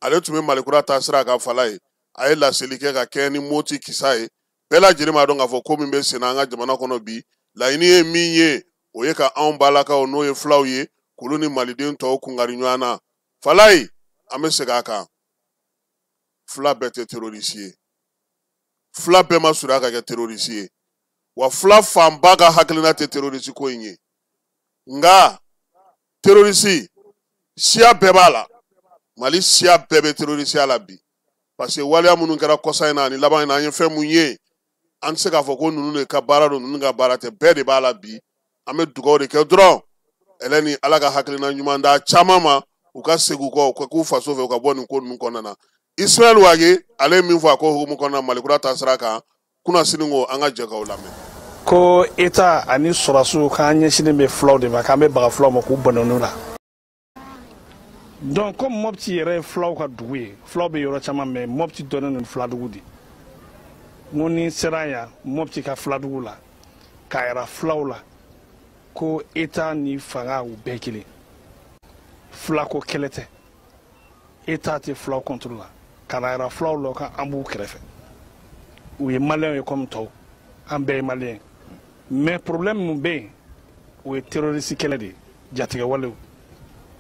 ale tun bɛ Malikura taasira kan. Fala ye, a ye laseli kɛ ka kɛɲɛ ni Moti kisa ye. Bɛɛ lajɛlen b'a dɔn k'a fɔ ko min bɛ senna an ka jamana kɔnɔ bi, laɲini ye min ye, o ye ka anw balakaw n'o ye fulaw ye, k'olu ni maliden tɔw kungari ɲɔgɔn na. Falayi, an bɛ segin a kan, fula bɛɛ tɛ terroriste ye, fula bɛɛ ma surunya ka kɛ terroriste ye, wa fula fanba ka hakilina tɛ terroriste ko in ye. Nka terroriste siya bɛɛ b'a la, Mali siya bɛɛ bɛ terrorisiya la bi, parce que waleya minnu kɛra kɔsa in na ani laban in na, an ye fɛn mun ye, an tɛ se k'a fɔ ko ninnu de ka baara don, ninnu ka baara tɛ, bɛɛ de b'a la bi. An bɛ dugawu de kɛ dɔrɔn, Hɛlɛni, Ala ka hakilina ɲuman d'a caman ma, u ka segin u kɔ, u ka k'u faso fɛ, u ka bɔ nin ko ninnu kɔnɔna na. Ismaël Wagué, ale ye min fɔ a ko hukumu kɔnɔna Mali kura taasira kan, kunnasini ko an ka jɛ k'aw lamɛn. Ko État ani sɔrɔdasiw k'an ɲɛsinnen bɛ fulaw de ma, k'an bɛ baga fulaw ma k'u bɔnɛ n'u la. Donc comme Mopti yɛrɛ ye fulaw ka dugu ye, fulaw bɛ yɔrɔ caman, mais Mopti dɔnnen don fuladugu de. N ko ni n sera yan Mopti ka fuladugu la, k'a yira fulaw la ko État ni fanga u bɛɛ kelen, fulako kɛlɛ tɛ, État tɛ fulaw contre la, ka na yira fulaw la k'an b'u kɛrɛfɛ, u ye maliyɛnw ye comme tɔw, an bɛɛ ye maliyɛn. Mais problème min bɛ yen, o ye terroriste kɛlɛ de ye, jatigɛwalew.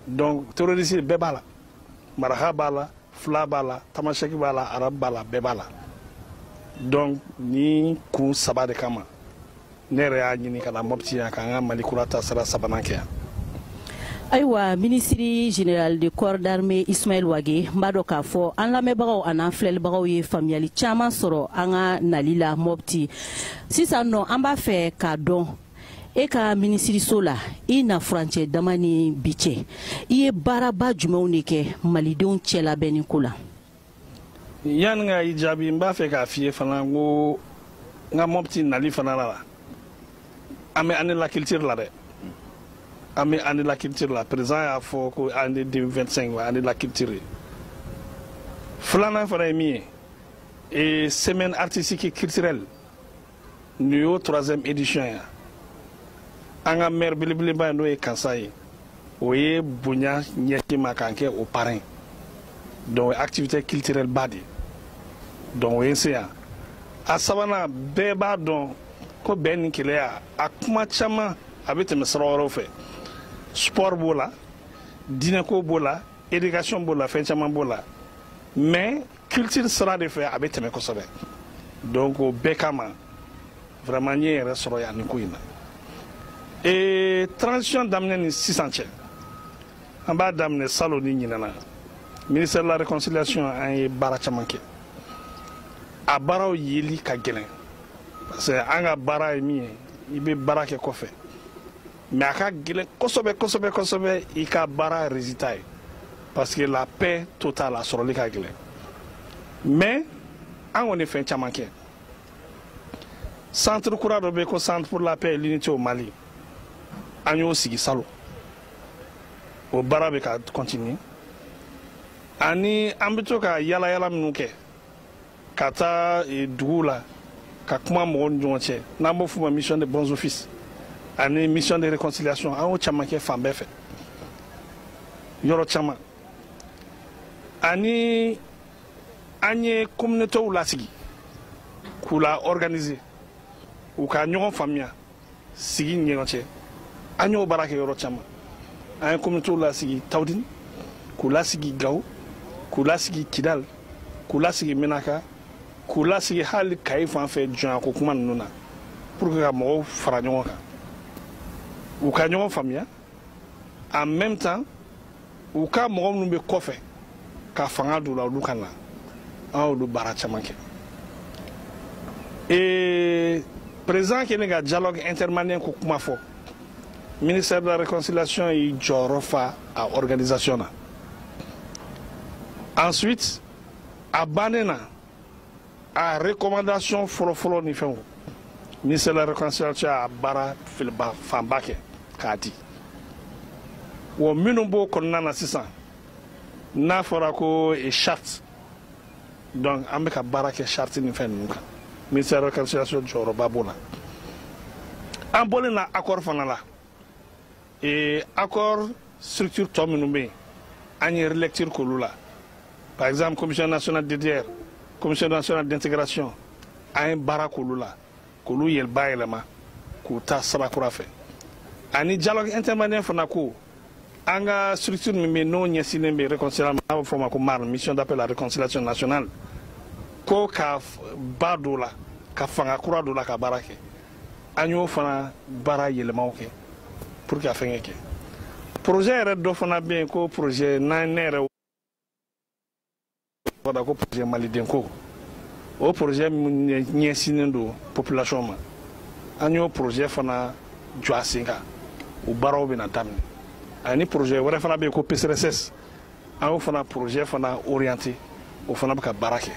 Donc terroriste bɛɛ b'a la, maraka b'a la, fula b'a la, tamasɛki b'a la, arabu b'a la, bɛɛ b'a la. Donc ni kun saba de kama ne yɛrɛ y'a ɲini ka na Mopti yan, k'an ka Mali kura taasira sabanan kɛ yan. Ayiwa, ministre général de corps d'armée Ismaël Wagué, n b'a dɔn k'a fɔ an lamɛnbagaw an'an filɛlibagaw ye faamuyali caman sɔrɔ an ka nali la Mopti. Sisan nɔ, an b'a fɛ k'a dɔn e ka minisiriso la, i na furancɛ dama ni bi cɛ, i ye baaraba jumɛnw de kɛ malidenw cɛlabɛnni ko la? Yanni ka i jaabi, n b'a fɛ k'a f'i ye fana ko n ka Mopti nali fana la, an bɛ année la culture la dɛ, an bɛ année la culture la. Président y'a fɔ ko année 2025 wa année la culture ye. Filanan fana ye min ye, semaine artistique et culturelle, nin y'o troisième édition ye. An ka maire belebeleba ye, n'o ye Kansa ye, o ye bonya ɲɛsin ma k'an kɛ o parrain. Donc activité culturelle ba de ye, donc o ye n se yan. A sabanan, bɛɛ b'a dɔn ko bɛn ni keleya, a kuma caman a bɛ tɛmɛ sira wɛrɛw fɛ. Sport b'o la, diinɛko b'o la, éducation b'o la, fɛn caman b'o la, mais culture sira de fɛ a bɛ tɛmɛ kosɛbɛ. Donc o bɛɛ kama vraiment n ye yɛrɛ sɔrɔ yan nin ko in na. Et transition daminɛ ni sisan cɛ, an b'a daminɛ salon ni ɲinɛna, ministère de la réconciliation, an ye baara caman kɛ. A baaraw yeli ka gɛlɛn, parce que an ka baara ye min ye, i bɛ baara kɛ kɔfɛ, mais a ka gɛlɛn kosɛbɛ kosɛbɛ kosɛbɛ i ka baara résultat ye, parce que la paix totale a sɔrɔli ka gɛlɛn. Mais an kɔni ye fɛn caman kɛ. Centre kura dɔ bɛ yen ko Centre pour la paix et l'unité au Mali, an y'o sigi salon, o baara bɛ ka continuer. Ani an bɛ to ka yala yala minnu kɛ ka taa duguw la ka kuma mɔgɔw ni ɲɔgɔn cɛ, n'an b'o f'o ma mission de bons offices ani mission de réconciliation, an y'o caman kɛ fan bɛɛ fɛ, yɔrɔ caman. Ani an ye communautés lasigi k'u la organiser, u ka ɲɔgɔn faamuya sigi ni ɲɔgɔn cɛ, an y'o baara kɛ yɔrɔ caman. An ye communautés lasigi Tawudini, k'u lasigi Gawo, k'u lasigi Kidal, k'u lasigi Menaka, k'u lasigi hali Kayi fan fɛ jɔnyako kuma ninnu na, pour que ka mɔgɔw fara ɲɔgɔn kan, u ka ɲɔgɔn faamuya, en même temps u ka mɔgɔ minnu bɛ kɔfɛ ka fanga don u la, olu ka na. An y'olu baara caman kɛ. Et président kɛlen ka dialogue intermalien ko kuma fɔ, ministère de la réconciliation y'i jɔyɔrɔ fa a organisation na. Ensuite a bannen na, a recommandation fɔlɔfɔlɔ ni fɛnw, ministère de la réconciliation y'a baara filiba fanba kɛ k'a di. Wa minnu b'o kɔnɔna na sisan, n'a fɔra ko charte, donc an bɛ ka baara kɛ charte ni fɛn ninnu kan, ministère de la réconciliation jɔyɔrɔba b'o la. An bɔlen na accord fana la, accord structure tɔ minnu bɛ yen, an ye relecture k'olu la, par exemple commission nationale DDR, commission nationale d'intégration. An ye baara k'olu la, k'olu yɛlɛ bayɛlɛma, k'u ta sira kura fɛ. Ani dialogue intermalien fana, ko an ka structure min bɛ yen, n'o ɲɛsinnen bɛ réconciliation, n'a bɛ fɔ o ma ko MARN, mission d'appel à la réconciliation nationale, ko ka ba don la, ka fanga kura don la, ka baara kɛ. An y'o fana baara yɛlɛmaw kɛ pour que a fɛngɛ kɛ. Projet yɛrɛ dɔ fana bɛ yen, ko projet n'an ne yɛrɛ fɔra ko projet maliden, ko o projet min ɲɛsinnen don population ma, an y'o projet fana jɔ a sen kan, o baaraw bɛna daminɛ. Ani projet wɛrɛ fana bɛ yen ko PCRSS, an y'o fana projet fana orienté, o fana bɛ ka baara kɛ.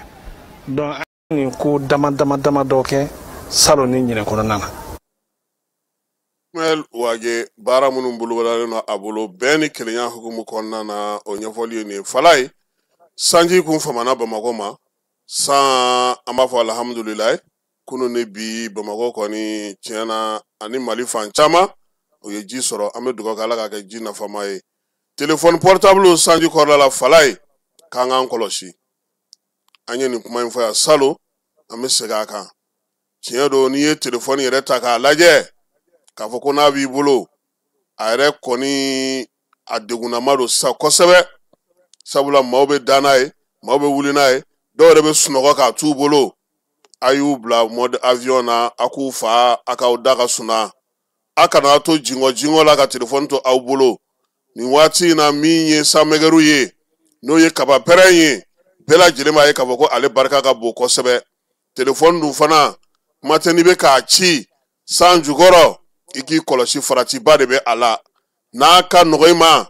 Donc an nin ko dama dama dama dɔ kɛ salon ni ɲinɛ kɔnɔna na. Ismaël Wagué, baara minnu bolodalen don a bolo bɛn ni kelenya hukumu kɔnɔna na, o ɲɛfɔli ye nin ye. Falaye, sanji kun famana Bamakɔ ma san, an b'a fɔ alhamdulilayi. Kunun ni bi, Bamakɔ kɔni tiɲɛna ani Mali fan caman, o ye ji sɔrɔ. An bɛ dugawu kɛ Ala k'a kɛ ji nafama ye. Telefɔni portable sanji kɔrɔla la, Falaye, k'an k'an kɔlɔsi. An ye nin kuma in fɔ yan salon, an bɛ segin a kan. Tiɲɛ don, n'i ye telefɔni yɛrɛ ta k'a lajɛ k'a fɔ ko n'a b'i bolo, a yɛrɛ kɔni a degunnama don sisan kosɛbɛ, sabula maaw bɛ da n'a ye, maaw bɛ wuli n'a ye, dɔw yɛrɛ bɛ sunɔgɔ k'a t'u bolo. A y'u bila mode avion na, a k'u fa a k'aw da ka suna, a kana to jingɔ jingɔ la ka telefɔni to aw bolo nin waati in na. Min ye sanmɛgɛru ye, n'o ye kaba pɛrɛn ye, bɛɛ lajɛlen b'a ye k'a fɔ ko ale barika ka bon kosɛbɛ. Telefɔni dun fana, kuma tɛ n'i bɛ k'a ci san jukɔrɔ, i k'i kɔlɔsi, faratiba de bɛ a la. N'a ka nɔgɔ i ma,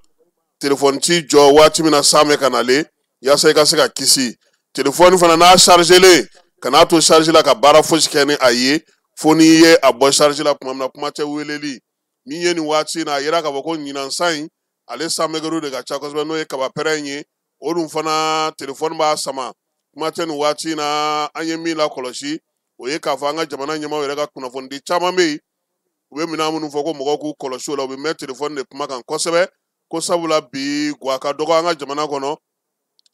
telefɔni t'i jɔ waati min na san bɛ ka nalen, yaasa i ka se ka kisi. Telefɔni fana n'a chargelen, kan'a to charge la ka baara fosi kɛ ni a ye, fo n'i ye a bɔ charge la tuma min na. Kuma tɛ weleli min ye nin waati in na, a yira k'a fɔ ko ɲinan san in, ale sanmɛgɛru de ka ca kosɛbɛ, n'o ye kaba pɛrɛn ye. O dun fana telefɔni b'a sama. Kuma tɛ nin waati in na, an ye min lakɔlɔsi, o ye k'a fɔ an ka jamana ɲɛmaaw yɛrɛ ka kunnafonidi caman bɛ yen, u bɛ minɛn minnu fɔ ko mɔgɔw k'u kɔlɔsi o la, u bɛ mɛn telefɔni de kuma kan kosɛbɛ, ko sabula bi gwa ka dɔgɔ an ka jamana kɔnɔ,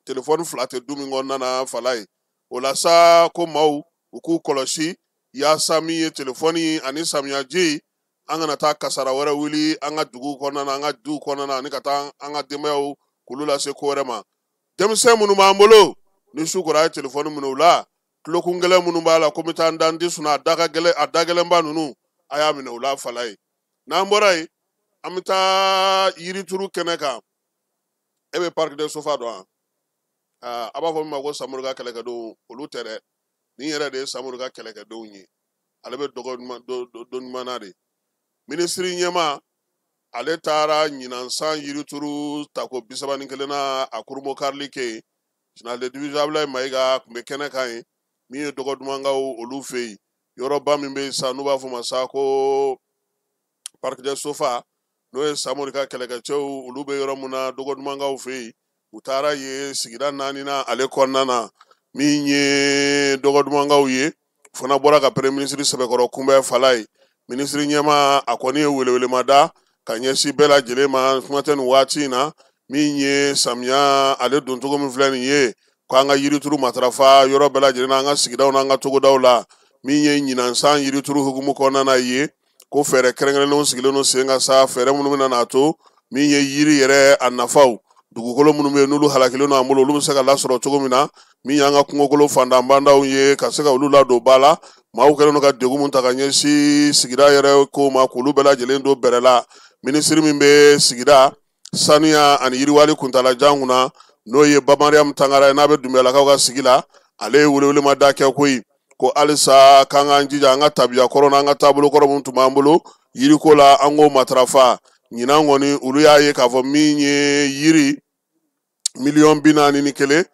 telefɔni fila tɛ du min kɔnɔna na. Falaye, o la sa, ko maaw u k'u kɔlɔsi yaasa min ye telefɔni ani samiyaji, an kana taa kasara wɛrɛ wuli an ka dugu kɔnɔna na, an ka duw kɔnɔna na, ani ka taa an ka denbayaw k'olu lase ko wɛrɛ ma. Denmisɛn minnu b'an bolo, ni su kora, a ye telefɔni minɛ u la. Tulokun gɛlɛn minnu b'a la ko n bɛ taa n da n tɛ sunɔgɔ, a da ka gɛlɛn, a da gɛlɛnba ninnu, a y'a minɛ u la. Falaye, n'an bɔra yen, an bɛ taa yirituru kɛnɛ kan. E bɛ parc de Sofa dɔn wa? A b'a fɔ min ma ko Samori ka kɛlɛkɛdenw, olu tɛ dɛ, nin yɛrɛ de ye Samori ka kɛlɛkɛdenw ye. Ale bɛ dɔgɔ don ɲuman na de. Minisiri ɲɛmaa, ale taara ɲinan san yirituru tako 31 na, a kurumo karili kɛ yen. Général de division Abdoulaye Mayiga tun bɛ kɛnɛ kan yen. Min ye dɔgɔ dumankaw olu fɛ yen, yɔrɔba min bɛ yen sa, n'u b'a fɔ ma sa ko parc de Sofa, n'o ye Samori ka kɛlɛkɛcɛw, olu bɛ yɔrɔ min na dɔgɔ dumankaw fɛ yen, u taara yen sigida naaninan ale kɔnɔna na. Min ye dɔgɔ dumankaw ye, fana bɔra ka premier ministre sɛbɛkɔrɔ kunbɛn. Falaye, minisiri ɲɛmaa, a kɔni ye welewelema da ka ɲɛsin bɛɛ lajɛlen ma. Kuma tɛ nin waati in na, min ye samiya ale doncogo min filɛ nin ye, ko an ka yirituru matarafa yɔrɔ bɛɛ lajɛlen na, an ka sigidaw n'an ka togodaw la. Min ye ɲinan san yirituru hukumu kɔnɔna na ye, ko fɛɛrɛ kɛrɛnkɛrɛnnenw sigilen don sen kan sa, fɛɛrɛ minnu bɛna n'a to min ye yiri yɛrɛ a nafaw, dugukolo minnu bɛ yen n'olu halakilen don an bolo, olu bɛ se ka lasɔrɔ cogo min na. Min y'an ka kungokolo fantanbandaw ye, ka se ka olu ladon ba la. Maaw kɛlen don ka degun min ta ka ɲɛsin sigida yɛrɛ ko ma, k'olu bɛɛ lajɛlen don bɛrɛ la. Minisiri min bɛ sigida saniya ani yiriwali kuntalajan kunna, n'o ye Ba Mariam Tangara ye, n'a bɛ Dunbiyalakaw ka sigi la, ale ye welewelema da kɛ koyi, ko halisa k'an k'an jija an ka tabiya kɔrɔ n'an ka taabolo kɔrɔ minnu tun b'an bolo yiriko la, an k'o matarafa. Ɲinan kɔni, olu y'a ye k'a fɔ min ye yiri 41 384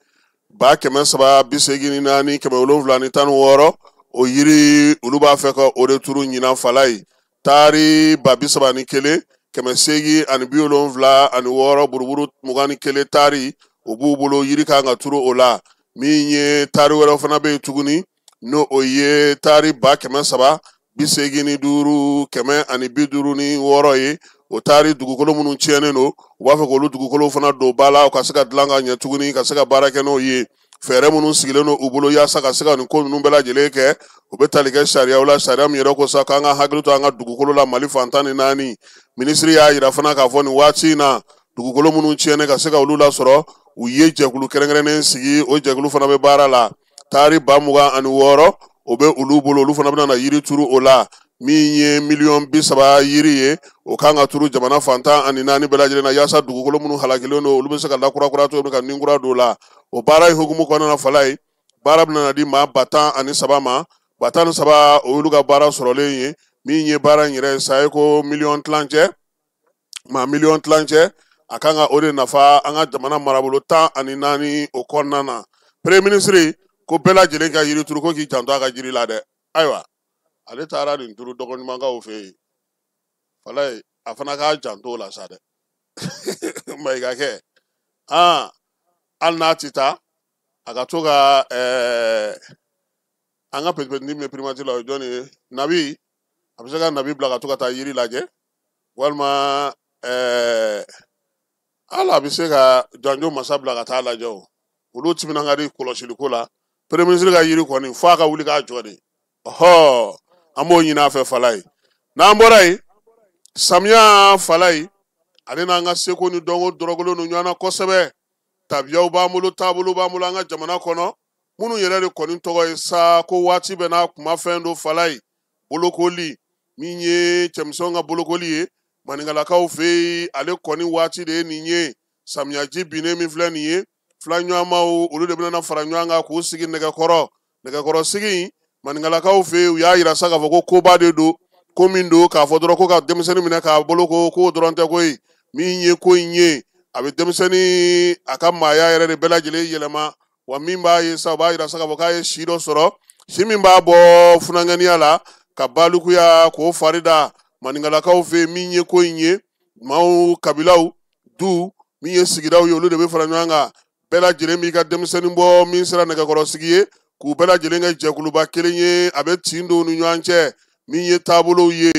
716, o yiri, olu b'a fɛ ka o de turu ɲinan. Falaye, taari 31,876 buruburu 21 taari, o b'u bolo, yiri kan ka turu o la. Min ye taari wɛrɛ fana bɛ yen tuguni, n'o o ye taari 385,156 ye. O taari dugukolo minnu tiɲɛnen don, u b'a fɛ k'olu dugukolo fana don ba la, u ka se ka dilan ka ɲɛ tuguni, ka se ka baara kɛ n'o ye. Fɛɛrɛ minnu sigilen don u bolo yaasa ka se ka nin ko ninnu bɛɛ lajɛlen kɛ, o bɛ tali kɛ sariyaw la, sariya min yɛrɛ ko sa k'an ka hakili to an ka dugukolo la Mali fan 14. Minisiri y'a yira fana k'a fɔ nin waati in na dugukolo minnu tiɲɛnen ka se ka olu lasɔrɔ, u ye jɛkulu kɛrɛnkɛrɛnnen sigi, o jɛkulu fana bɛ baara la. Taari 26,000 o bɛ olu bolo, olu fana bɛna na yiri turu o la. Min ye miliyɔn 30 yiri ye, o kan ka turu jamana fan 14 bɛɛ lajɛlen na yaasa dugukolo minnu halakilen don, olu bɛ se ka lakurakura cogo min ka nin kura don o la. O baara in hukumu kɔnɔna na, Falaye, baara bɛna na di maa 13,000 ma. 13,000, o y'olu ka baara sɔrɔlen ye. Min ye baara in yɛrɛ ye sa ye ko miliyɔn tilancɛ, maa miliyɔn tilancɛ, a kan ka o de nafa an ka jamana marabolo 14 o kɔnɔna na. Premier ministre ko bɛɛ lajɛlen ka yiri turu, ko k'i janto a ka jiri la dɛ. Ayiwa, ale taara nin turu dɔgɔɲumankaw fɛ yen, Falaye, a fana k'a janto o la sa dɛ. Mayiga kɛ aa, hali n'a ti taa, a ka to ka an ka petit min bɛ primature la, o ye jɔnni ye? Nabi. A bɛ se ka Nabi bila ka to ka taa yiri lajɛ, walima hali a bɛ se ka Janjo Masa bila ka taa lajɛ. O olu timinan ka di kɔlɔsiliko la. Premier ministre ka yiri kɔni, fo a ka wuli k'a jɔ de. Ɔhɔ, an b'o ɲini a fɛ, Falaye. N'an bɔra yen, samiya, Falaye, ale n'an ka seko ni dɔnko dɔrɔgɔlen don ɲɔgɔn na kosɛbɛ. Tabiyaw b'an bolo, taabolo b'an bolo an ka jamana kɔnɔ, minnu yɛrɛ de kɔni tɔgɔ ye sa ko waati bɛɛ n'a kuma fɛn don. Falaye, bolokoli min ye cɛmisɛnw ka bolokoli ye maninkalakaw fɛ yen, ale kɔni waati de ye nin ye. Samiyaji binnen min filɛ nin ye, filaɲɔgɔnmaw olu de bɛna fara ɲɔgɔn kan k'u sigi nɛgɛkɔrɔ. Nɛgɛkɔrɔ sigi maninkalakaw fɛ yen, u y'a yira sa k'a fɔ ko koba de don, ko min don k'a fɔ dɔrɔn ko ka denmisɛnnin minɛ k'a bolo ko k'o dɔrɔn tɛ koyi. Min ye ko in ye, a bɛ denmisɛnnin a ka maaya yɛrɛ de bɛɛ lajɛlen yɛlɛma. Wa min b'a ye sa, o b'a yira sa k'a fɔ k'a ye si dɔ sɔrɔ, si min b'a bɔ funankɛniya la ka balikuya k'o fari da maninkalakaw fɛ yen. Min ye ko in ye, maaw, kabilaw, du min ye sigidaw ye, olu de bɛ fara ɲɔgɔn kan. Bɛɛ lajɛlen b'i ka denmisɛnnin bɔ min sera nɛgɛkɔrɔsigi ye, k'u bɛɛ lajɛlen kɛ jɛkuluba kelen ye. A bɛ tin don u ni ɲɔgɔn cɛ. Min ye taabolow ye,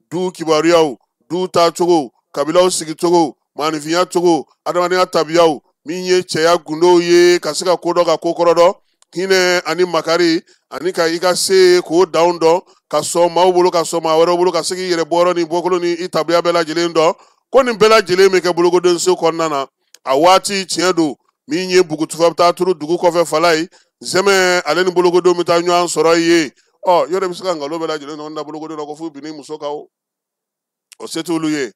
du kibaruyaw, du taacogo, kabilaw sigicogo, maaninfinya cogo, adamadenya tabiyaw, min ye cɛya gundow ye, ka se ka ko dɔn ka ko kɔrɔ dɔn, hinɛ ani makari, ani ka i ka se k'o danw dɔn, ka sɔn maaw bolo, ka sɔn maa wɛrɛw bolo, ka se k'i yɛrɛ bɔyɔrɔ ni bɔkolo ni i tabiya bɛɛ lajɛlen dɔn, ko nin bɛɛ lajɛlen bɛ kɛ bolokodenso kɔnɔna na. A waati tiɲɛ don, min ye bugutufa bɛ taa turu dugu kɔfɛ, Falaye, zɛmɛ ale ni bolokodenw bɛ taa ɲɔgɔn sɔrɔ yen. Ɔ, yɔrɔ bɛ se ka nkalon bɛɛ lajɛlen nɔ da bolokodenw na ko f'u binni muso kan, o se t'olu ye.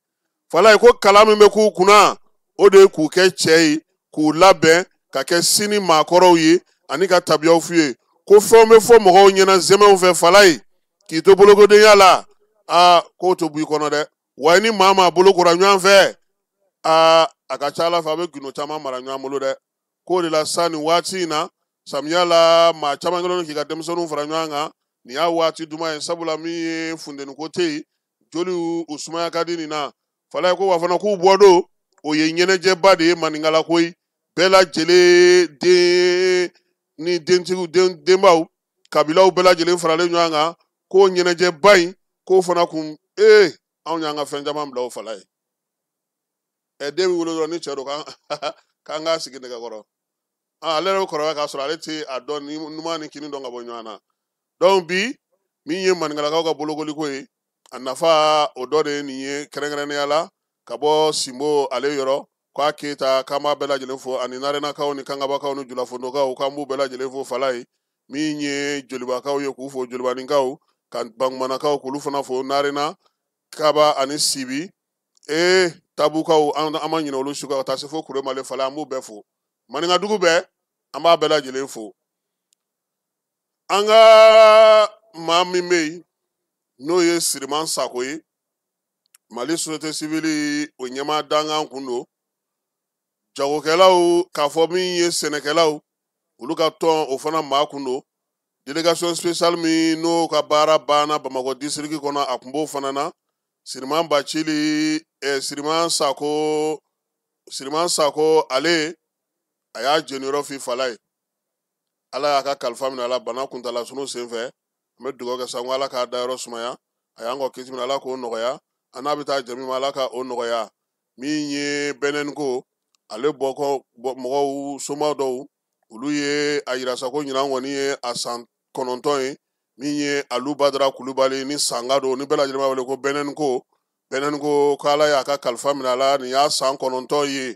Falaye, ko kalan min bɛ k'u kunna, o de ye k'u kɛ cɛ ye, k'u labɛn ka kɛ sini maakɔrɔw ye, ani ka tabiyaw f'u ye, ko fɛnw bɛ fɔ mɔgɔw ɲɛna zɛmɛw fɛ. Falaye, k'i to bolokodenya la, aa, k'o to b'i kɔnɔ dɛ. Wa i ni maa maa bolo kora ɲɔgɔn fɛ, aa, a ka ca ala fɛ a bɛ gundo caman mara ɲɔgɔn bolo dɛ. K'o de la sa, nin waati in na, samiya la, maa caman kɛlen don k'i ka denmisɛnninw fara ɲɔgɔn kan. Nin y'a waati duman ye, sabula min ye funteni ko tɛ yen, joliw u sumaya ka di nin na. Falaye ko wa fana k'u bɔ don, o ye ɲɛnajɛba de ye maninkala koyi. Bɛɛ lajɛlen, den ni dentigiw, den denbaw, kabilaw bɛɛ lajɛlen faralen ɲɔgɔn kan, k'o ɲɛnajɛba in k'o fana kun anw y'an ka fɛn caman bila o. Falaye, ɛ, den bɛ wolo dɔrɔn, ni cɛ don, k'an k'a sigi nɛgɛkɔrɔ. Ale yɛrɛ bɛ kɔrɔbaya k'a sɔrɔ ale tɛ a dɔn ni numan ni kini dɔn ka bɔ ɲɔgɔn na. Donc bi min ye maninkalakaw ka bolokoliko ye, a nafa o dɔ de ye nin ye, kɛrɛnkɛrɛnnenya la ka bɔ Sinbo ale yɔrɔ, k'a Keyita, k'an b'a bɛɛ lajɛlen fo, ani Narenakaw ni Kangabakaw ni Julafondokaw, k'an b'u bɛɛ lajɛlen fo. Falaye, min ye Jolibakaw ye, k'u fo, Jolibaninkaw ka Bangumanakaw, k'olu fana fo, Narena, Kaba ani Sibi, Tabukaw, an ma ɲinɛ olu si kɔ, ka taa se fo Kuremale. Falaye, an b'u bɛɛ fo. Maninkadugu bɛɛ, an b'a bɛɛ lajɛlen fo. An ka maa min bɛ yen, n'o ye Siriman Sako ye, Mali société civile o ɲɛmaa dankan kun don, jagokɛlaw, k'a fɔ min ye sɛnɛkɛlaw olu ka tɔn, o fana maa kun don. Délégation spéciale min n'o ka baara banna Bamakɔ district kɔnɔ, a kun b'o fana na. Siriman Bacili, Siriman Sako, Siriman Sako, ale a y'a jeniyɔrɔ fi. Falaye, Ala y'a ka kalifa minɛ a la bana kuntala surun senfɛ. An bɛ dugawu kɛ sa ko Ala k'a dayɔrɔ sumaya. A y'an kɔ kisi min, Ala k'o nɔgɔya. An n'a bɛ taa jɛmi ma, Ala ka o nɔgɔya. Min ye bɛnɛni ko ale bɔkɔ mɔgɔw, soma dɔw, Olu ye a yira sa ko ɲinan kɔni ye a san 9 ye min ye Alu Badara Kulubali ni Sanga don ni bɛɛ lajɛlen b'a wele ko Bɛnɛniko. Bɛnɛniko k'Ala y'a ka kalifa minɛ a la, nin y'a san 9 ye.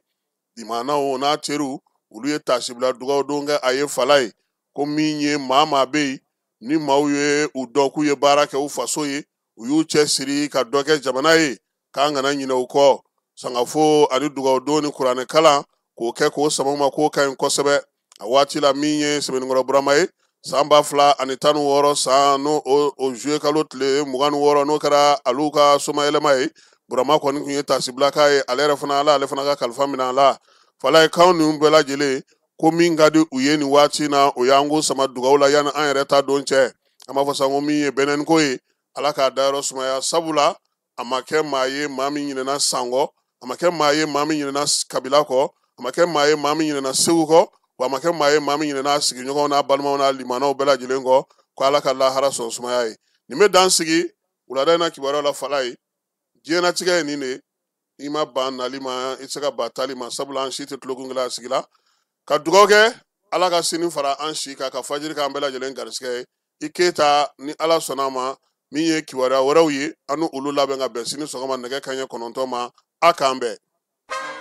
Limanaw n'a teriw olu ye tasibila dugaw don kɛ a ye fala ye ko min ye maa maa bɛ yen ni maaw ye u dɔn k'u ye baara kɛ u faso ye, u y'u cɛ siri ka dɔ kɛ jamana ye, k'an kana ɲinɛ u kɔ. Sangafo ani dugaw don ni kuranɛ kalan k'o kɛ k'o sama ma k'o ka ɲi kosɛbɛ. A waati la min ye Sɛbɛnnikɔrɔ Burama ye san 2016 san n'o o juillet kalo tile 26 n'o kɛra alu ka somayɛlɛma ye, Burama kɔni tun ye tasibila k'a ye, ale yɛrɛ fana Ala ale fana ka kalifa minɛ a la. Fala ye k'anw ninnu bɛɛ lajɛlen ko min ka di u ye nin waati na o y'an ko sama dugaw la yanni an yɛrɛ ta don cɛ. An b'a fɔ sa ko min ye Bɛnɛniko ye, Ala k'a dayɔrɔ sumaya, sabula a ma kɛ maa ye maa min ɲinɛna san kɔ, a ma kɛ maa ye maa min ɲinɛna kabila kɔ, a ma kɛ maa ye maa min ɲinɛna Segu kɔ, wa a ma kɛ maa ye maa min ɲinɛna sigiɲɔgɔnw n'a balimaw n'a limanaw bɛɛ lajɛlen kɔ, ko Ala ka lahara sɔn sumaya ye. Nin bɛ dan sigi wulada in na kibaruyaw la fala ye. Diɲɛnatigɛ ye nin de ye, n'i ma ban nali ma i tɛ se ka ban taali ma, sabula an si tɛ tulokun kelen a sigi la. Ka dugawu kɛ Ala ka sini fara an si kan, ka fajiri k'an bɛɛ lajɛlen garisigɛ ye. I Keyita, ni Ala sɔnna a ma, min ye kibaruya wɛrɛw ye, an n'olu labɛn ka bɛn sini sɔgɔma nɛgɛ kanɲɛ 9 ma. A k'an bɛn.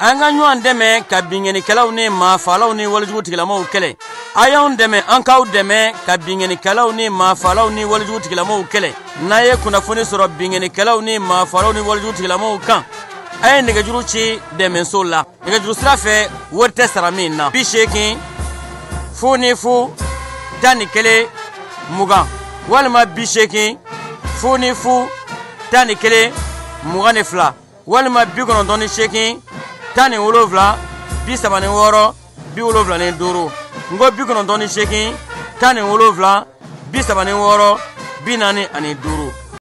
An ka ɲɔgɔn dɛmɛ ka binkannikɛlaw ni maafalaw ni walejugu tigilamɔgɔw kɛlɛ. A y'anw dɛmɛ, an k'aw dɛmɛ ka binkannikɛlaw ni maafalaw ni walejugu tigilamɔgɔw kɛlɛ. N'a ye kunnafoni sɔrɔ binkannikɛlaw ni maafalaw ni walejugu tigilamɔgɔw kan, a ye nɛgɛjuru ci dɛmɛso la. Nɛgɛjuru sira fɛ, wari tɛ sara min na. 80 0 0 11 20 walima 80 0 0 11 22 walima 98 17 36 75. N ko 98 17 36 45.